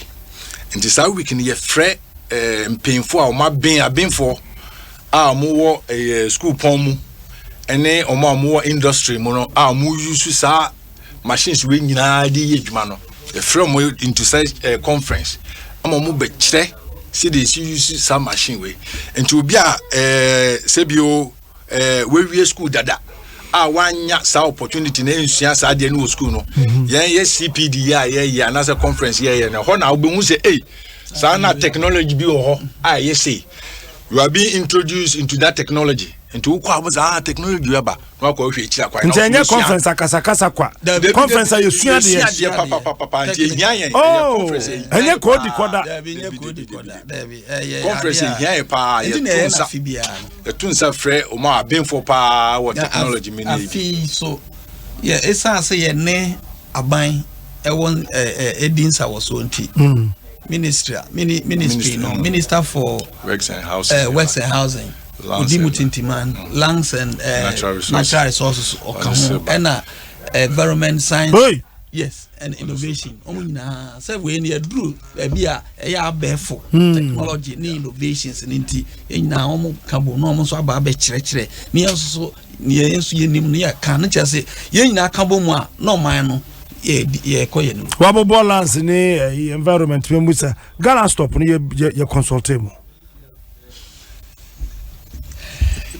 [SPEAKER 3] Nti saa week no, yɛfrɛ mpanyinfoɔ a wɔn aben, abenfoɔ a wɔwɔ school pɔn mu ɛne wɔn a wɔwɔ industry mu no a wɔn use saa machines wei nyinaa de yɛ adwuma no. Yɛfrɛ wɔn into such conference ama wɔn bɛkyerɛ sɛdeɛ esi use saa machine wei. Nti obi a sɛbio wawie school dada a wanya saa opportunity na nsua saa adeɛ no wɔ school no, yɛn yɛ CPD yɛ a yɛyɛ anaasɛ conference yɛyɛ no hɔ na wobɛhu sɛ, ei, saa na technology bi wɔ hɔ a ɛyɛ sei. You are being introduced into that technology. Nti wokɔ a, wobɛ ah, technology aba na wakɔ hwɛ akyiri akwan.
[SPEAKER 2] Nti ɛnyɛ conference akasakasa kwa, conference a yɛsua adeɛ.
[SPEAKER 3] Yɛsua adeɛ papapapa, nti ehia yɛn.
[SPEAKER 2] Oh, conference ɛnyɛ koodi kɔda.
[SPEAKER 3] Conference ehia yɛ paa. Yɛto nsa frɛ ɔmo a abenfo paa wɔ technology mi ne.
[SPEAKER 1] Afei so yɛ esan sɛ yɛ ne aban ɛwɔ ɛɛ edi nsa wɔ so nti, ministry ministry no, minister for
[SPEAKER 3] works and housing,
[SPEAKER 1] works and housing, odi mu tintiman, lands and natural resources ɔka ho, ɛna environment, science,
[SPEAKER 2] hey.
[SPEAKER 1] yes, and innovation. Wɔn nyinaa sɛ wei ni ɛduru baabi a ɛyɛ abɛɛfo technology ne innovations ne, nti yɛn nyinaa wɔn ka bɔ na wɔn nso aba abɛkyerɛkyerɛ ne yɛn nso so yɛn nso yɛn nim ne yɛ ka ne kyerɛ sɛ yɛn nyinaa ka bɔ mu a, na ɔman no yɛ yɛkɔ yɛn nim.
[SPEAKER 2] Wabobɔ lands ne environment mu sɛ Ghana stop no, yɛ consult mu.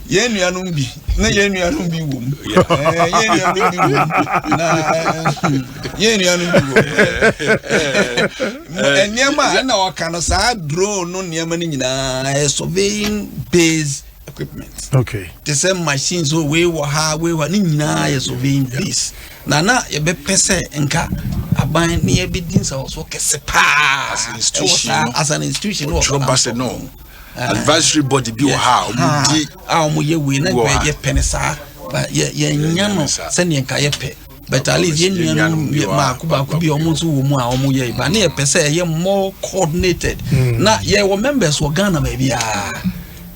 [SPEAKER 1] Yɛn nuanom bi na yɛn nuanom bi wɔ mu, yɛn nuanom bi wɔ mu, na yɛn nuanom bi wɔ mu. Nneɛma a ɛna ɔka no, saa drone no, nneɛma no nyinaa ɛyɛ surveying based equipment. Te sɛ machines o, wei wɔ ha, wei wɔ ha, ne nyinaa yɛ surveying base. Na yɛbɛpɛ sɛ nka aban ne yɛbɛdi nsawɔso kɛse paa
[SPEAKER 3] as an institution no,
[SPEAKER 1] as an institution no.
[SPEAKER 3] Ɔtwerɛ ba sɛ no advisory body bi wɔ ha a ɔmo di
[SPEAKER 1] a ɔmo yɛ wei na nka yɛpɛ ne saa, but yɛ yɛnya no sɛdeɛ nka yɛpɛ, but at least yɛn nuanom baako baako bi a ɔmo nso wɔ mu a ɔmo yɛ ba ne yɛpɛ sɛ ɛyɛ more coordinated, na yɛwɔ members wɔ Ghana baabiara.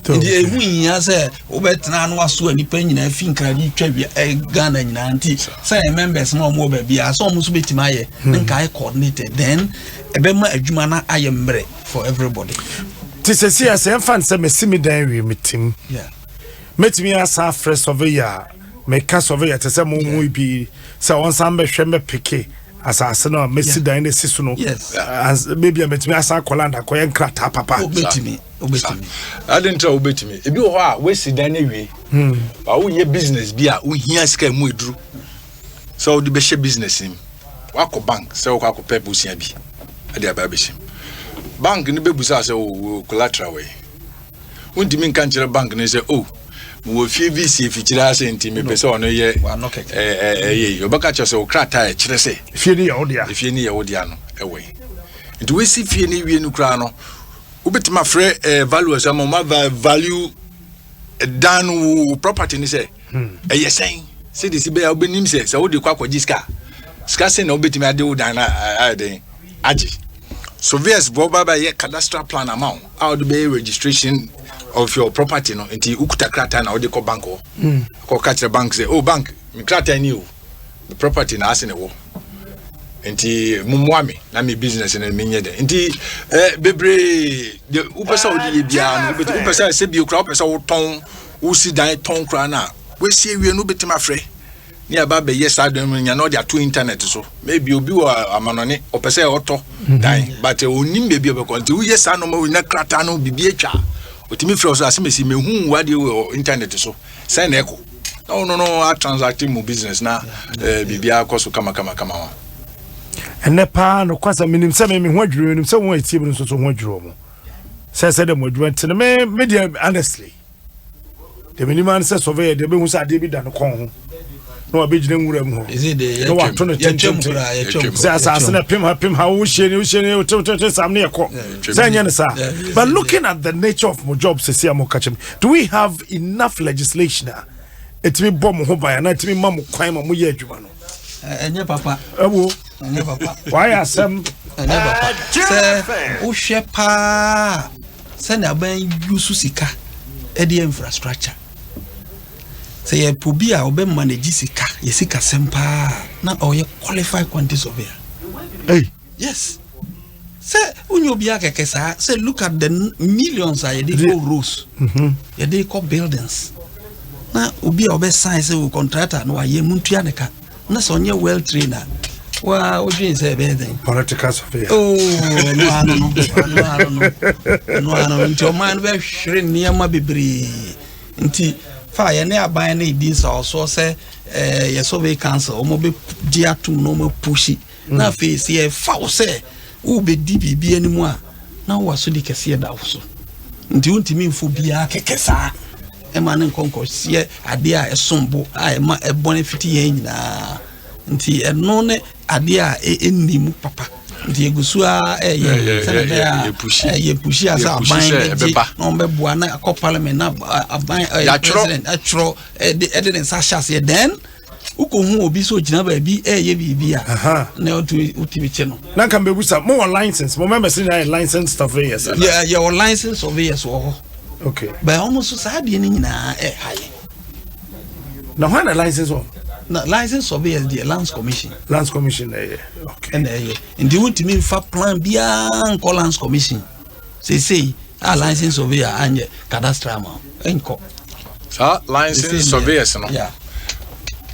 [SPEAKER 1] Nti ɛho nhia sɛ wobɛtena no wasoa nnipa nyinaa fi Nkrade twa wia Ghana nyinaa. Nti sɛ yɛ members na ɔmo wɔ baabi a, sɛ ɔmo nso bɛtumi ayɛ ne nka ayɛ coordinated, then ɛbɛma adwuma no ayɛ mmerɛ for everybody.
[SPEAKER 2] Nti sɛsi a, sɛ yɛmfa no sɛ masi me dan wie, metim, mɛtumi asa afrɛ surveyor a meka surveyor te sɛ mo mu bi sɛ ɔnsan bɛhwɛ mɛpeke asase no a mɛsi dan no asi so no? Maybe a mɛtumi asan akɔ land akɔyɛ nkrataa papa?
[SPEAKER 1] Wobɛtumi, wobɛtumi.
[SPEAKER 3] Ade ntra wobɛtumi. Ebi wɔ hɔ a, woasi dan no awie ba, woyɛ business bi a wohia sika mu aduru sɛ wode bɛhyɛ business mu, woakɔ bank sɛ wokɔ akɔpɛ bosea bi ɛde aba abɛhyɛ mu. Bank no bɛbusa sɛ wo collateral wɔ yi. Wontumi nka nkyerɛ bank no sɛ, "O, mewɔ fie bi si afikyire ase, nti mepɛ sɛ ɔno yɛ."
[SPEAKER 1] Wano kɛkɛ.
[SPEAKER 3] Ɛyɛ yi, ɔbɛka kyerɛ sɛ wo krataa a ɛkyerɛ sɛ
[SPEAKER 2] fie no yɛ wo dea.
[SPEAKER 3] Efie no yɛ wo dea no ɛwɔ yi. Nti wosi fie no wie no koraa no, wobɛtumi afrɛ valuers ama ɔma value dan no, wo property no, sɛ ɛyɛ sɛn, sɛde si bɛyɛ a wobɛnim sɛ wode kɔ akɔgye sika a, sika sɛn na wobɛtumi ade wo dan no ayɛ den agye. Surveyors bɔ ba bɛyɛ cadastral plan ama wo a wode bɛyɛ registration of your property no. Nti wokuta krataa na wode kɔ bank hɔ, kɔka kyerɛ bank sɛ, "Oh, bank, me krataa ni o, me property na ase ne wɔ, nti mummoa me na me business no menyɛ dɛ." Nti bebree de wopɛ sɛ wode yɛ biara no, wopɛ sɛ bio koraa, wopɛ sɛ wotɔn, wosi dan tɔn koraa no a, woasie wie no, wobɛtumi afrɛ ne aba bɛyɛ saa dan mu nya na ɔde ato internet so. Maybe obi wɔ amanɔne, ɔpɛ sɛ ɔtɔ dan, but onim baabi a ɔbɛkɔ. Nti woyɛ saa nɔɔma wo na krataa no biribi atwa a, ɔtumi frɛ wo so, "Asɛm esi, mehu wadeɛ wɔ internet so, sɛn na ɛkɔ?" Na ɔno no atransact mu business na biribiara kɔ so kama kama kama wa.
[SPEAKER 2] Ɛnɛ paa no kwasa, menim sɛ me ho adwiri, menim sɛ wɔn a ɛtie mu no nso so ho adwiri wɔ mo sɛ dɛ mo adwuma. Nti no, me deɛ, honestly deɛ, menim ane sɛ surveyor deɛ, bɛhu sɛ adeɛ bi da no kɔn ho na wabɛgyina nwura mu hɔ
[SPEAKER 1] Ɛsɛ de
[SPEAKER 2] na wato no
[SPEAKER 1] yɛtwam
[SPEAKER 2] tententen
[SPEAKER 1] koraa, yɛtwam.
[SPEAKER 2] Sɛ asase no pem ha, pem ha, wohyie ne wohyie ne wotetete sam ne yɛkɔ sɛ ɛnyɛ no saa. But looking at the nature of mo job sɛsi a moka kyɛm, do we have enough legislation a ɛtumi bɔ mo ho ban anaa ɛtumi ma mo kwan ma moyɛ adwuma no?
[SPEAKER 1] Ɛnyɛ papa.
[SPEAKER 2] Ɛwo
[SPEAKER 1] Ɛnyɛ papa.
[SPEAKER 2] Wayɛ asɛm.
[SPEAKER 1] Ɛnyɛ papa sɛ wohwɛ paa sɛnea aban use sika ɛde yɛ infrastructure. Sɛ yɛpɛ obi a ɔbɛ manage sika, yɛ sika sɛm paa, na ɔyɛ qualified quantity surveyor.
[SPEAKER 2] Hey.
[SPEAKER 1] Yes, sɛ wonyɛ obiara kɛkɛ saa sɛ look at the millions a yɛde kɔ roads, yɛde kɔ buildings, na obi a ɔbɛ sign sɛ o contractor na wayɛ mu ntua ne ka, na sɛ ɔnyɛ well trained a, wa wodwen sɛ ɛbɛyɛ dɛn?
[SPEAKER 2] Political surveyor.
[SPEAKER 1] Oh, ɛno ano no, ɛno ano no, ɛno ano no. Nti ɔman no bɛhwere nneɛma bebree. Nti fa yɛne aban no edi nsawɔsoɔ sɛ yɛ survey council, wɔn bɛ gye atum na wɔn apush, na afei sɛ yɛfa wo sɛ wobɛdi biribi anim a, na wowɔ asodi kɛseɛ da wo so. Nti wontumi mfo biara kɛkɛ saa ɛma ne nkɔnkɔseɛ adeɛ a ɛsom bo a ɛma ɛbɔne fiti yɛn nyinaa. Nti ɛno ne adeɛ a ɛnni mu papa. Nti egu so a ɛyɛ sɛdeɛ ɛbɛyɛ a
[SPEAKER 3] yɛ push.
[SPEAKER 1] Yɛ push a sɛ
[SPEAKER 3] Yɛ push
[SPEAKER 1] aban
[SPEAKER 3] sɛ
[SPEAKER 1] bɛgye
[SPEAKER 3] ɛbɛba.
[SPEAKER 1] na wɔn bɛboa na akɔ parliament na aban
[SPEAKER 3] Yɛatwerɛ.
[SPEAKER 1] president atwerɛ, ɛde ne nsa ahyɛ aseɛ. Then wokɔhu obi sɛ ogyina baabi ɛyɛ biribi a, na wotumi kye no.
[SPEAKER 2] Na nka mbɛbusa, mo wɔ license? Mo members nyinaa yɛ license surveyors ana?
[SPEAKER 1] Yɛwɔ license surveyors wɔ hɔ. Bɛn wɔn nso saa adeɛ no nyinaa ɛha yɛ.
[SPEAKER 2] Na hwan na license wɔ?
[SPEAKER 1] Na license surveyors deɛ, Lands Commission.
[SPEAKER 2] Lands Commission na ɛyɛ, okay.
[SPEAKER 1] Ɛna ɛyɛ. Nti wontumi nfa plan biara nkɔ Lands Commission seesei a license surveyor anyɛ cadastre ama wo, ɛnkɔ.
[SPEAKER 3] Saa license
[SPEAKER 1] Seesei
[SPEAKER 3] surveyors no, yɛn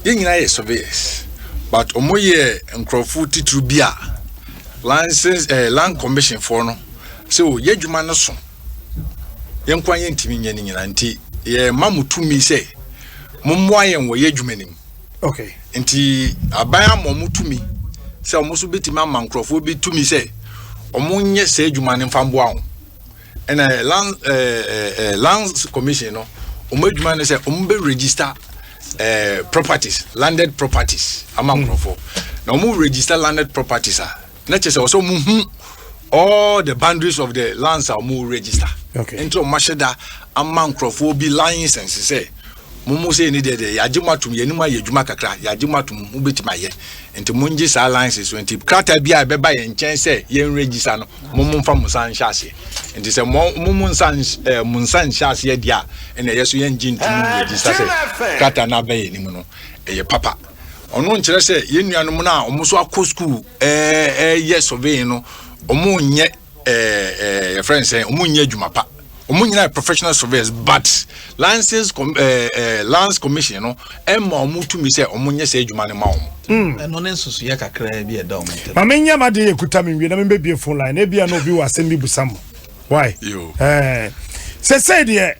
[SPEAKER 3] nyinaa yɛ surveyors, but ɔmo yɛ nkurɔfo titiri bi a license Land Commission foɔ no sɛ o yɛ adwuma no so, yɛn kwan yɛn ntumi nyɛ ne nyinaa, nti yɛ ma mo tumi sɛ mo mmoa yɛn wɔ yɛ adwuma nim. Nti aban ama ɔmo tumi sɛ ɔmo nso bɛtumi ama nkurɔfoɔ bi tumi sɛ ɔmo nyɛ saa adwuma no mfa mboa wɔn. Ɛna land ɛɛ ɛɛ Lands Commission no, ɔmo adwuma no sɛ ɔmo bɛ register properties, landed properties ama nkurɔfoɔ. Na ɔmo register landed properties a, na kyerɛ sɛ ɔsɛ ɔmo hu all the boundaries of the lands a ɔmo register. Nti ɔmo ahyɛ da ama nkurɔfoɔ bi license sɛ Mo mo sei ne deɛ deɛ yɛagye mo atom, yɛne mo ayɛ adwuma kakra, yɛagye mo atom, mobɛtumi ayɛ. Nti mongye saa license so. Nti krataa bi a ɛbɛba yɛn nkyɛn sɛ yɛn register no, mo mo mfa mo nsa nhyɛ aseɛ. Nti sɛ mo mo mo nsa mo nsa nhyɛ aseɛ deɛ a, ɛna ɛyɛ so yɛngye ntom register sɛ krataa no abɛ yɛn anim no ɛyɛ papa. Ɔno nkyerɛ sɛ yɛn nuanom no a wɔn nso akɔ sukuu ɛɛyɛ surveying no, wɔn nyɛ ɛɛ yɛfrɛ no sɛ wɔn nyɛ adwuma pa. Wɔn nyinaa yɛ professional surveyors, but license com ɛɛ ɛɛ lands commission no ɛma wɔn tumi sɛ wɔn nyɛ sɛ adwuma no ma wɔn.
[SPEAKER 1] Ɛno ne nsusuiɛ kakraa bi a ɛda wɔn ntam.
[SPEAKER 2] Ma menyɛ m'adeɛ yɛ kuta me nwie na membɛbie phone line na ebia na obi wɔ asɛm bi busa mo. Why?
[SPEAKER 3] Ɛɛ
[SPEAKER 2] sɛsɛi deɛ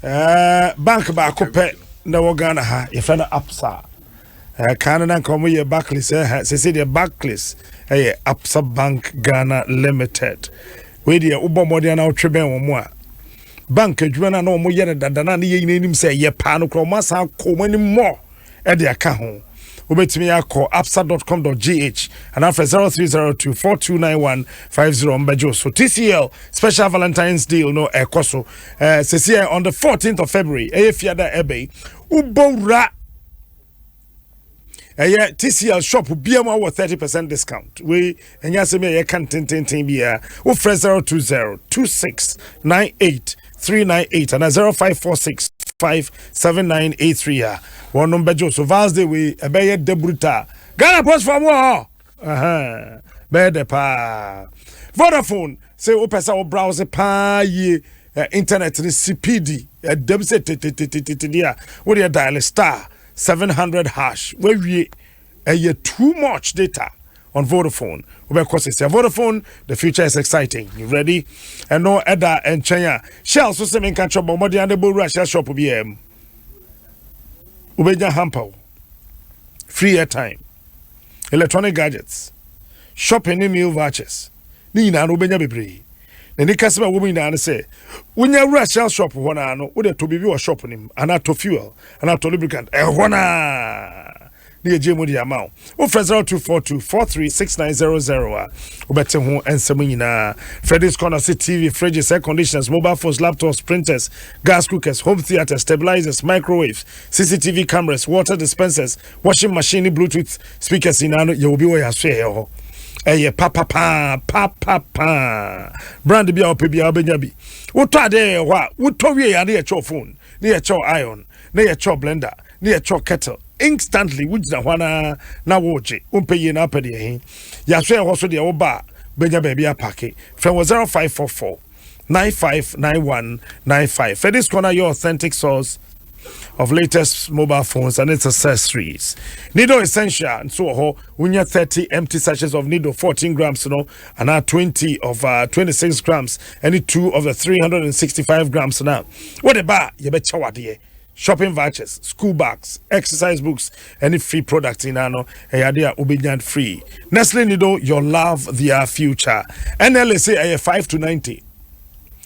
[SPEAKER 2] ɛɛ bank baako pɛ na ɛwɔ Ghana ha, yɛfrɛ no Absa. Eh, kan no na nka wɔn yɛ Barclays eh, sese deɛ Barclays ɛyɛ Absa Bank Ghana Limited. Wei deɛ wobɔ mmɔden na wotwe bɛn wɔn a, bank adwuma no a na wɔn yɛ no dada no a ne yɛ nyinaa anim sɛ ɛyɛ paa no koraa, wɔn asan akɔ wɔn anim mmɔ ɛde aka ho. Wobɛtumi akɔ absa.com.gh anaa frɛ 0302 429150 mbɛgye wo so. TCL special Valentine's deal no ɛkɔ so eh, sɛsi on the 14th of February, ɛyɛ fiada ɛbɛ yi, wobɔ wura ɛyɛ TCL shop bia mu awɔ 30% discount. Wei ɛnyɛ asɛm yɛ yɛka ntententen biara. Wofrɛ 020 2698 398 ana 0546 57983 a, wɔnom bɛgye so. Vals Day wei ɛbɛyɛ dɛ brutal. Ghana Post fam wɔ hɔ bɛyɛ dɛ paa. Vodafone sɛ wopɛ sɛ wo browse paa yie, internet no speed ɛdɛm sɛ tetetetete a, wodeɛ dial *700#, wawie. Ɛyɛ too much data on Vodafone. Wobɛkɔ sɛsia. Vodafone, the future is exciting. You ready? Ɛno ɛda nkyɛn a, Shell so sɛ menka kyerɛ, bɔ mmɔden ade bɔwura Shell shop biara mu, wobɛnya hamper wo free airtime, electronic gadgets, shopping ne meal vouchers ne nyinaa no, wobɛnya bebree. Na ni kasɛm a ɛwɔ mu nyinaa ne sɛ wonya wura Shell shop hɔ naa no, wode tɔ biribi wɔ shop no mu anaa tɔ fuel anaa tɔ lubricant ɛhɔ naa ne yɛgye mu de ama wo. Wofrɛ 0242 436900 a, wobɛte ho nsɛm nyinaa. Freddy's Corner se TV, fridges, air conditioners, mobile phones, laptops, printers, gas cookers, home theaters, stabilizers, microwaves, CCTV cameras, water dispensers, washing machine ne Bluetooth speakers nyinaa no, yɛwɔ bi wɔ yɛ aso yɛ hɔ. Ɛyɛ papapaa papapaa. Brand bi a wopɛ biara wobɛnya bi. Wotɔ adeɛ yɛ hɔ a, wotɔ wie yɛ a, ne yɛkyɛw phone, ne yɛkyɛw iron, ne yɛkyɛw blender, ne yɛkyɛw kettle instantly. Wogyina hɔ anaa na wogye wompɛ yie na apɛ deɛ he yɛaso yɛ hɔ so deɛ, woba a bɛnya baabi apark. Frɛ wɔ 0544 959195. Freddy's Corner, your authentic source of latest mobile phones and its accessories. Nido Essential nso wɔ hɔ. Wonya 30 empty sachets of Nido 14 grams no anaa 20 of 26 grams ɛne 2 of the 365 grams na wode ba a, yɛbɛkyɛ wadeɛ, shopping vouchers, school bags, exercise books ɛne free product nyinaa no, ɛyɛ ade a wobɛnya free. Nestle Nido, your love, their future. NLA say ɛyɛ 5 to 90,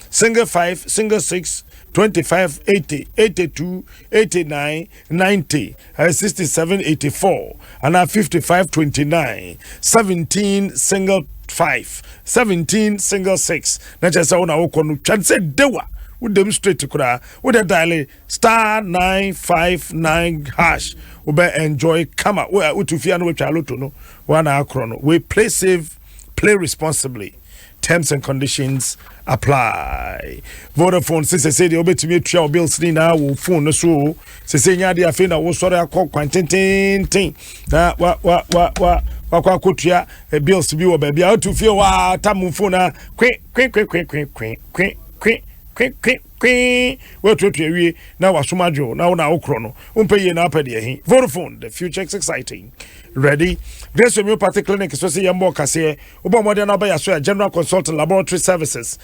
[SPEAKER 2] single 5, single 6, 25, 80, 82, 89, 90, 67, 84 anaa 55, 29, 17, single 5, 17, single 6. Na kyerɛ sɛ wo na wokɔ no twa sɛ dewa wodam straight koraa, wode dial *959# wobɛ enjoy kama. Wotu fia no, watwa lotto no wana akorɔ no. We play safe, play responsibly. Terms and conditions apply. Vodafone sɛ sɛ deɛ wobɛtumi atua wo bills ne nyinaa wɔ phone no so o. Sɛ sɛ nya adeɛ afei na wosɔre akɔ kwan tententen na wa wa wa wa wakɔ akɔtua bills bi wɔ baabi a wotu fie hɔ a, tam phone a, kwe kwe kwe kwe kwe kwe kwe kwe kwe kwe kwe, woatuatua wie na wasom adwo na wo na wokorɔ no. Wompɛ yie na wapɛ deɛ he. Vodafone, the future is exciting. Ready? Grace Homeopathy Clinic so sɛ yɛmmɔ kaseɛ, wobɔ mmɔden na wobɛyɛ so a, general consulting, laboratory services,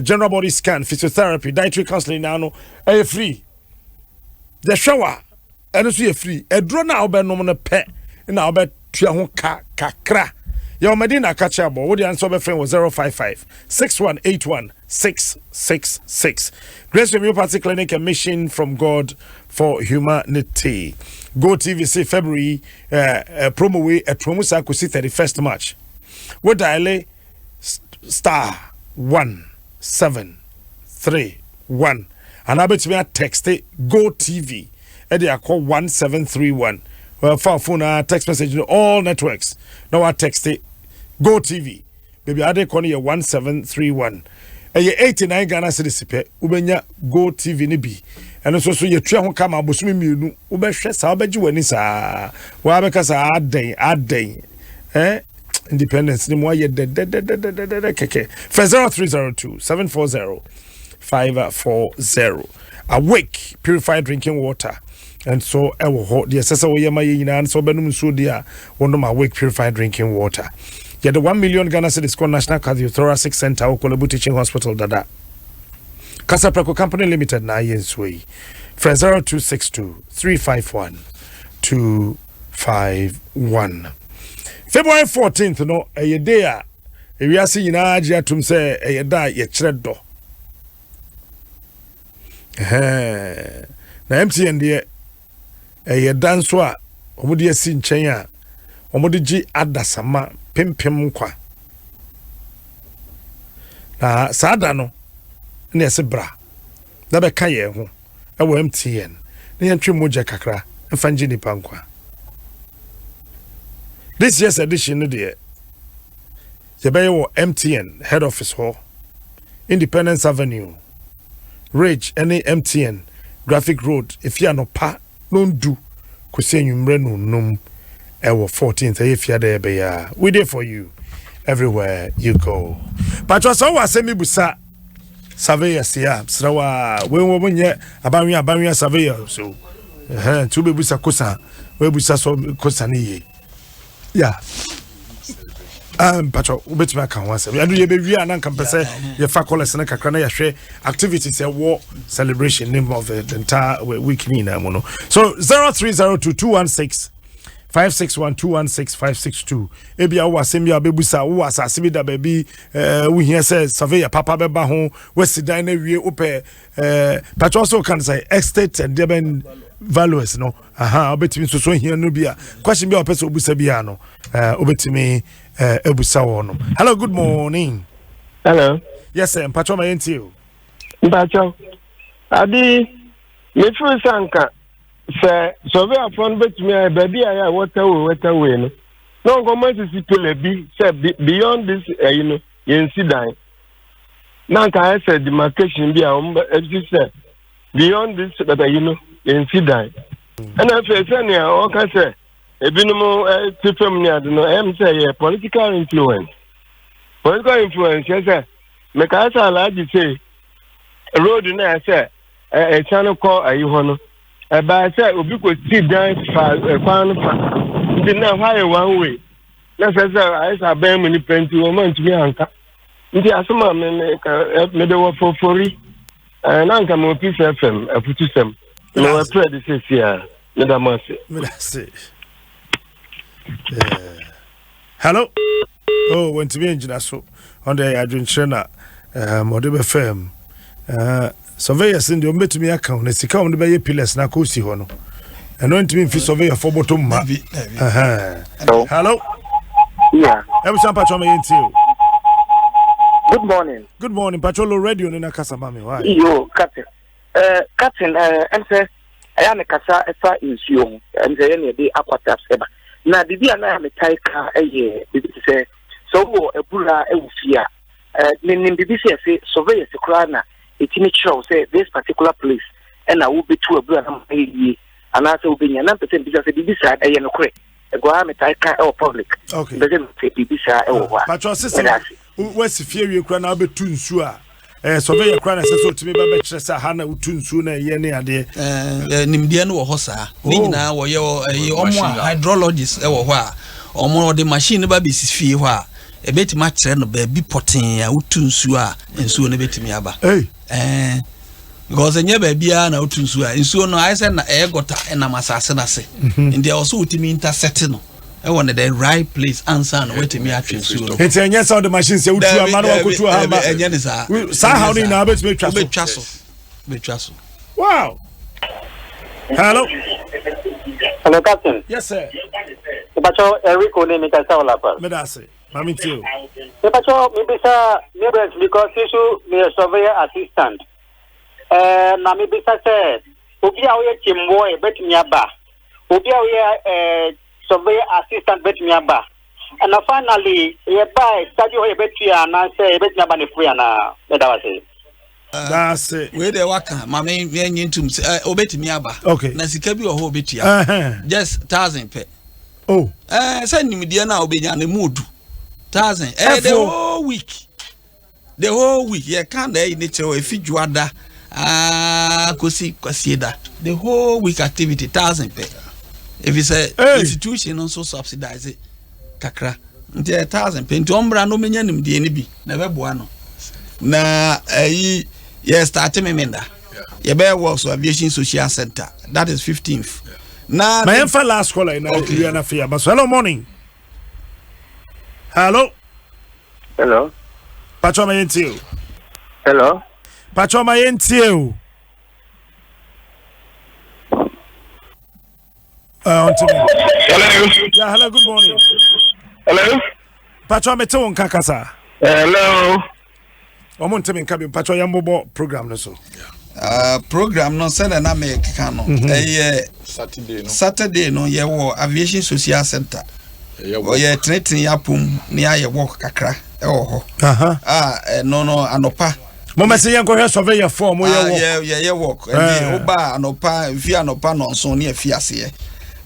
[SPEAKER 2] general body scan, physiotherapy, dietary counseling na no ɛyɛ free. Yɛhwɛ wa ɛno nso yɛ free. Aduro no a wobɛnom no pɛ na wobɛtua ho ka kakra. Yɛwɔ Madina aka kyerɛ abɔ wode ansɛ wobɛfrɛ wɔ 055 6181 666. Grace Homeopathy Clinic, a mission from God for humanity. Go TV say February promo wei ɛtoa mu saa kɔsi 31st March. Wo dial *1731 anaa bɛtumi atext Go TV. de akɔ 1731. Fa phone a text message no, all networks na wa text Go TV. Baabi a ade kɔ no yɛ 1731. Ɛyɛ 89 Ghana cedis pɛ, wobɛnya Go TV no bi. Ɛno nso so yɛtua ho kama abosome 2. Wobɛhwɛ saa, wobɛgye w'ani saa, wɔabɛka saa adɛn adɛn, eh? Independence ne mu ayɛ dɛdɛdɛdɛdɛdɛ kɛkɛ. Fɛ 0302 740 540. Awake purified drinking water nso ɛwɔ hɔ deɛ ɛsɛ sɛ woyɛ ma yɛ nyinaa sɛ wobɛnom nsuo deɛ a, wɔnom Awake purified drinking water. Yɛde 1 million Ghana cedis kɔ National Cardiothoracic Center wɔ Korle Bu Teaching Hospital dada. Kasapreko Company Limited na ayɛ nsuo yi. Frɛ 0262 351 251. February 14th no ɛyɛ day a ewiase nyinaa gye atom sɛ ɛyɛ da a yɛkyerɛ dɔ. Na MTN deɛ, ɛyɛ da nso a wɔde asi nkyɛn a wɔde gye adasama pempem nkwa. Na saa da no na yɛsɛ bra na bɛka yɛn ho ɛwɔ MTN na yɛntwe mogya kakra mfa ngye nipa nkwa. This year's edition no deɛ, yɛbɛyɛ wɔ MTN head office hɔ, Independence Avenue, Ridge ne MTN Graphic Road, efi anɔpa nondu kɔsi anwummerɛ nonum ɛwɔ 14th. Ɛyɛ fiada yɛbɛyɛ a we there for you everywhere you go. Patro, sɛ wowɔ asɛm bi busa surveyors yi a, serɛ wo a, wei wɔ nyɛ abanwea abanwea surveyor so nti wobɛbusa kosa, wobɛbusa so kosa no yie ya. Mpatwɔ, wobɛtumi aka ho asɛm. Ɛno yɛbɛwie a, na nka mpɛ sɛ yɛfa callers no kakra na yɛhwɛ activities ɛwɔ celebration name of the entire week ne nyinaa mu no. So 0302 216 561, 216 562. Ebia wowɔ asɛm bi a wobɛbusa, wowɔ asase bi da baabi, wohia sɛ surveyor papa bɛba ho, woasi dan no awie, wopɛ patwɛ sɛ woka no sɛ estate and deɛ valuers no aha, wobɛtumi nso so hia no bi a, question bi a wɔpɛ sɛ wobusa bi a no, wobɛtumi abusa wɔ no. Hello, good morning.
[SPEAKER 4] Hello.
[SPEAKER 2] Yes sir, mpatwɛ ma yɛntie o.
[SPEAKER 4] Mpatwɛ ade mefiri sɛ anka sɛ surveyorfoɔ no bɛtumi ayɛ baabi a yɛ waterway no na nkɔmɔ sisi pillar bi sɛ beyond this ɛyi no yɛnsi dan, na nka ayɛ sɛ demarcation bi a wɔn bɛ sɛ beyond this ɛyi no yɛnsi dan. Ɛna afei sɛnea ɔka sɛ ebinom te fam ne ade no, ɛyɛ sɛ yɛ political influence yɛ sɛ mekae sɛ Alhaji sɛ road no yɛ sɛ ɛsiane kɔ ayi hɔ no, ɛbaa sɛ obi kɔ si dan fa kwan no fa, nti na ɛhɔ ayɛ one way, na sɛ ayɛ sɛ abɛn mu nipa nti wɔn ntumi anka. Nti asɛm a me me ka mede wɔ fofori na nka me Peace FM afutusɛm na wɔapɛ de sɛsi a meda mo ase.
[SPEAKER 2] Meda ase. Hello. Oh, wɔntumi angyina so. Ɔno deɛ, ɛyɛ adwenkyerɛ na ɔde bɛfɛ mu. Surveyors deɛ, ɔmbɛtumi aka ho na sika a wɔde bɛyɛ pillars na akɔsi hɔ no, ɛno ntumi mfi surveyor fɔ bɔtɔ mma.
[SPEAKER 1] Dabi, dabi.
[SPEAKER 2] Hello.
[SPEAKER 5] Yeah.
[SPEAKER 2] Ɛbusa, mpatwɔ ma yɛntie o.
[SPEAKER 5] Good morning.
[SPEAKER 2] Good morning. Mpatwɔ, low radio no na kasa ma me. Why?
[SPEAKER 5] Yo, Captain. Captain, ɛm sɛ ɛyɛ a mekasa ɛfa nsuo ho. Ɛm sɛ ɛyɛ ne yɛde Aquatabs ɛba. Na biribi a na metae ka ɛyɛ biribi te sɛ sɛ wowɔ abura ɛwɔ fie a, menim biribi sɛ yɛse surveyors koraa na ɛtumi kyerɛw sɛ this particular place ɛna wobɛtu abura na ma yɛ yie anaasɛ wobɛnya. Na mpɛ sɛ mbisa sɛ biribi saa ɛyɛ nokorɛ? Ɛgɔa metae ka ɛwɔ public. Mpɛ sɛ mepɛ biribi saa ɛwɔ hɔ a.
[SPEAKER 2] Patwɔ sese
[SPEAKER 5] Ɛda ase.
[SPEAKER 2] Wasi fie wie kora na wobɛtu nsuo a, surveyor kora na ɛsɛ sɛ ɔtumi bɛbɛkyerɛ sɛ ha na wotu nsuo na ɛyɛ ne adeɛ.
[SPEAKER 1] Nimdeɛ no wɔ hɔ saa ne
[SPEAKER 2] Oh.
[SPEAKER 1] nyinaa wɔyɛ wɔ ɛyɛ ɔmo a
[SPEAKER 3] Machine a.
[SPEAKER 1] Hydrologist ɛwɔ hɔ a ɔmo ɔde machine no ba bɛsi fie hɔ a, ɛbɛtumi akyerɛ no baabi pɔtee a wotu nsuo a nsuo no bɛtumi aba.
[SPEAKER 2] Hey.
[SPEAKER 1] Because ɛnyɛ baabiara na wotu nsuo a nsuo no ayɛ sɛ na ɛyɛ gɔta ɛnam asase no ase, nti ɛwɔ so wotumi intercept no ɛwɔ ne the right place ansa na woatumi atwe nsuo no.
[SPEAKER 2] Nti ɛnyɛ sɛ wode machine sɛ wotu ama na wakɔtu aha ma.
[SPEAKER 1] Dabi, ɛnyɛ ne saa.
[SPEAKER 2] Saa haw no nyinaa wobɛtumi atwa so.
[SPEAKER 1] Wobɛtwa so, wobɛtwa so.
[SPEAKER 2] Wow, hello.
[SPEAKER 6] Hello, Captain.
[SPEAKER 2] Yes sir.
[SPEAKER 6] Mepacho, Enrico ne mekasa wɔ Lapa.
[SPEAKER 2] Meda ase, mame tie o.
[SPEAKER 6] Mepacho, mebisa me because isu meyɛ surveyor assistant. Na mebisa sɛ Obi a ɔyɛ kyemboy bɛtumi aba. Obi a ɔyɛ eh, survey assistant bɛtumi aba. Ɛna finally, yɛba a sika bi wɔ hɔ yɛbɛtua anaasɛ yɛbɛtumi aba no free anaa? Meda wo ase.
[SPEAKER 2] Daase.
[SPEAKER 1] Wei deɛ waka ma me nye ntum sɛ ɛ obetumi aba.
[SPEAKER 2] Okay.
[SPEAKER 1] Na sika bi wɔ hɔ obetua. Just thousand pɛ.
[SPEAKER 2] Oh.
[SPEAKER 1] Ɛɛ sɛ nimdeɛ no a obenya no mu odu. Thousand. Ɛyɛ the whole week. The whole week yɛ ka na ɛyi ne kyerɛ efi dwoada aa kosi kwasieda. The whole week activity thousand pɛ. Efi sɛ institution no nso subsidize kakra nti ɛyɛ thousand pɛ nti ɔmmra na ɔmɛnya nimdeɛ no bi na ɛbɛboa no na ɛyi yɛ start memenda yɛbɛyɛ works aviation social center that is 15th
[SPEAKER 2] na ma yɛmfa last caller na okay. wia na afei aba so hello morning hello
[SPEAKER 7] hello
[SPEAKER 2] patro ma yɛntie o
[SPEAKER 7] hello
[SPEAKER 2] patro ma yɛntie o Uh,
[SPEAKER 7] hello.
[SPEAKER 2] Yeah, hello, good morning.
[SPEAKER 7] Hello.
[SPEAKER 2] Patro, me te wo nka kasa.
[SPEAKER 7] Hello.
[SPEAKER 2] Ọmọ ntẹmi nka bi patro yẹn bọbọ program no so.
[SPEAKER 1] Program no sɛdeɛ na mekeka no mhm. ɛyɛ Saturday no yɛwɔ Aviation Social Center ɔyɛ tenetene yɛ apom ne ayɛ work kakra ɛwɔ hɔ a ɛno no anɔpa
[SPEAKER 2] mɔmɛsɛ yɛn kɔhwɛ surveyor fɔ mo yɛ work
[SPEAKER 1] yɛyɛ work ɛnti woba anɔpa mfi anɔpa nɔnson ne afi aseɛ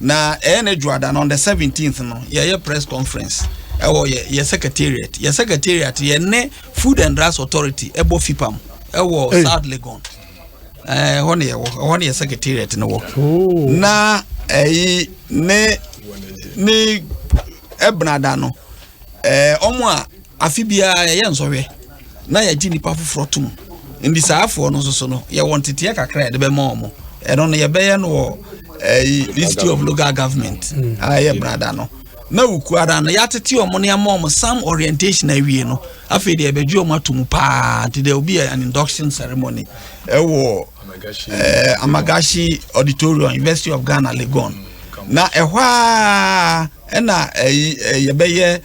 [SPEAKER 1] na ɛyɛ ne dwoada no on the 17th no yɛyɛ press conference ɛwɔ yɛ yɛ secretariat yɛ secretariat yɛ ne food and drugs authority ɛbɔ fipam ɛwɔ South Legon ɛhɔ ne yɛwɔ ɛhɔ ne yɛ secretariat no wɔ oh. Na ɛyi ne ne ɛbenada no ɛɛ ɔmo a afe biara yɛyɛ nsɔhwɛ na yɛgye nnipa foforɔ tom. Nti saa afoɔ no nso so no, yɛwɔ nteteɛ kakra a yɛde bɛma wɔn. Ɛno no yɛbɛyɛ no wɔ ɛyi Institute of Local Government a ɛyɛ Brada no. Na Wukuada no yɛatete wɔn ne ama wɔn some orientation awie no, afei deɛ yɛbɛgye wɔn ato mu paa. Nti there will be an induction ceremony ɛwɔ ɛɛ Amagashi Auditorium, University of Ghana, Legon. Na ɛhɔ ara ɛna ɛyi yɛbɛyɛ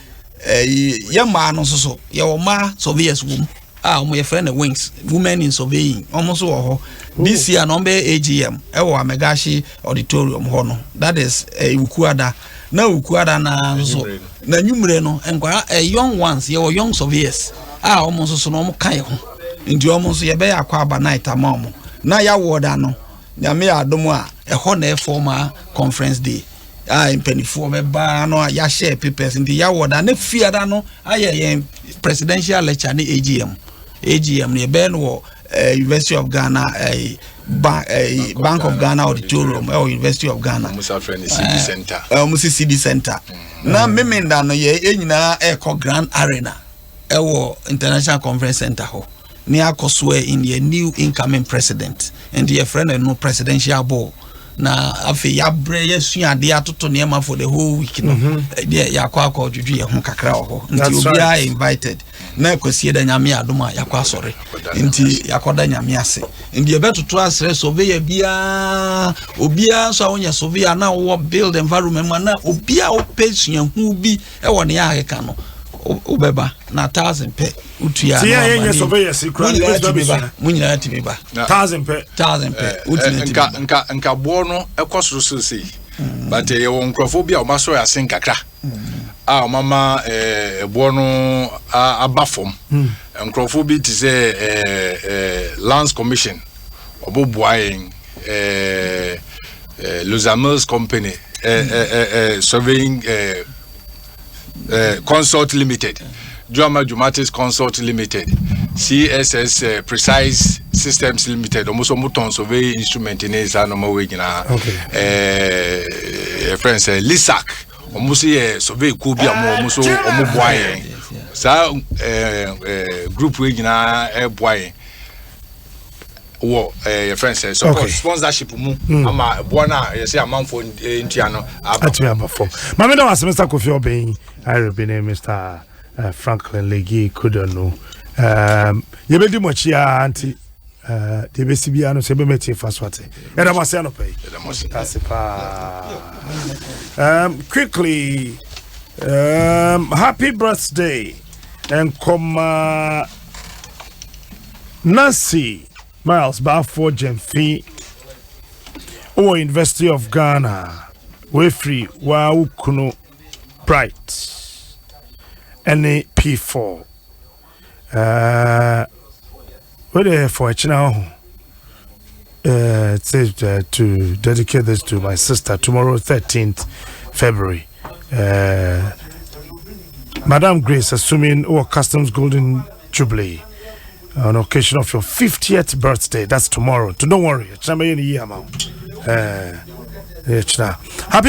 [SPEAKER 1] Ɛyi yɛ mmaa no nso so yɛwɔ mmaa surveyors wɔ mu a wɔn yɛfrɛ no wings women in surveying wɔn nso wɔ hɔ this year na wɔn bɛyɛ AGM ɛwɔ Amegahye auditorium hɔ no that is ɛyi Wukuada na Wukuada na nso na nwumire no nkwadaa ɛ young ones yɛwɔ young surveyors a wɔn nso so no wɔn ka yɛ ho nti wɔn nso yɛbɛyɛ akɔ aba night ama wɔn na yɛawɔ da no nyame yɛ adom a ɛhɔ na ɛfɔ ma conference day. a mpanimfoɔ bɛba no a yɛahyɛ papers nti yɛawɔ da ne fiada no ayɛ yɛn presidential lecture ne AGM AGM no yɛbɛyɛ no wɔ eh, University of Ghana eh, ba, eh, Bank of Ghana auditorium ɛwɔ University of Ghana wɔn si CD Center mm. na memenda no yɛ yɛn nyinaa ɛrekɔ Grand Arena ɛwɔ International Conference Center hɔ ne akɔ swear in yɛ new incoming president nti yɛfrɛ no no presidential ball na afei yɛabrɛ yɛasua adeɛ atoto nneɛma for the whole week no mhm. deɛ yɛakɔ akɔ dwodwo yɛn ho kakra wɔ hɔ nti obiara invited na kwasie da nyame adom a yɛakɔ asɔre nti yɛakɔda nyame ase nti yɛbɛtoto asrɛ surveyor biara obiara nso a wonyɛ surveyor na wowɔ build environment mu na obiara wopɛ suahu bi ɛwɔ nea akeka no wobɛba na thousand pɛ wotua
[SPEAKER 2] na waba ne mo
[SPEAKER 1] nyinaa tumi ba mo nyinaa tumi ba
[SPEAKER 2] thousand pɛ
[SPEAKER 1] thousand pɛ eh, wotumi
[SPEAKER 3] eh, tumi ba nka nka boɔ no ɛkɔ soro soro sei mm. but eh, yɛwɔ nkurɔfoɔ bi a wɔn asɔ ase nkakra mm. a wɔn ama ɛboɔ no aba fam mm. nkurɔfoɔ bi te sɛ ɛɛ lands commission wɔn boa yɛn ɛɛ Luzamils company ɛɛ ɛɛ surveying ɛɛ. Eh, Consult Limited, Juama Jumatis Consult Limited, CSS eh, Precise Systems Limited, wɔn nso wɔn tɔn survey instrument ne saa nneɛma wei nyinaa. Eh, yɛfrɛ no sɛ Lisac, wɔn nso yɛ survey kuo bi a wɔn nso wɔn boa yɛn. Saa eh, eh, group wei nyinaa ɛboa yɛn. wɔ ɛɛ yɛfrɛ no sɛ support okay. sponsorship mu mm. ama boɔ no a yɛsɛ amanfoɔ eh, ntua no
[SPEAKER 2] aba atumi aba fam maame da wase Mr. Kofi Obeng Ayerebi ne Mr. Eh, Franklin Legi Kudonu um, yɛbɛdi mo akyi ara nti eh, deɛ ɛbɛsi biara no sɛ ɛbɛma atie fa so ate ɛda mo ase anɔpa yi ase paa um, quickly um, happy birthday nkɔma Nancy Miles Baafoɔ Gyamfi Wowɔ University of Ghana. Wefiri waa wo kunu Bright ɛne P4. Wei deɛ for ɛkyena ho. It says to dedicate this to my sister tomorrow, 13th February. Madam Grace, assuming or Customs Golden Jubilee on occasion of your 50th birthday. That's tomorrow. So don't worry. Happy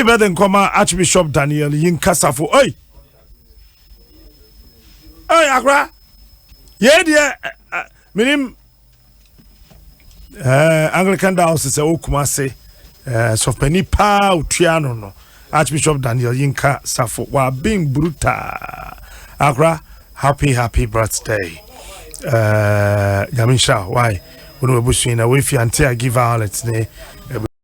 [SPEAKER 2] birthday, Nkoma Archbishop Daniel Yinkasafo. Hey! Hey, Accra! Yeah, dear. Minim Anglican Diocese ɛwɔ Kumase, sɔfpani paa otua no, Archbishop Daniel Yinka Safo waben brutal. Akora, happy happy birthday. Nyame nhyira. Why wo ne wabusua na woafi ante a give Violet ne.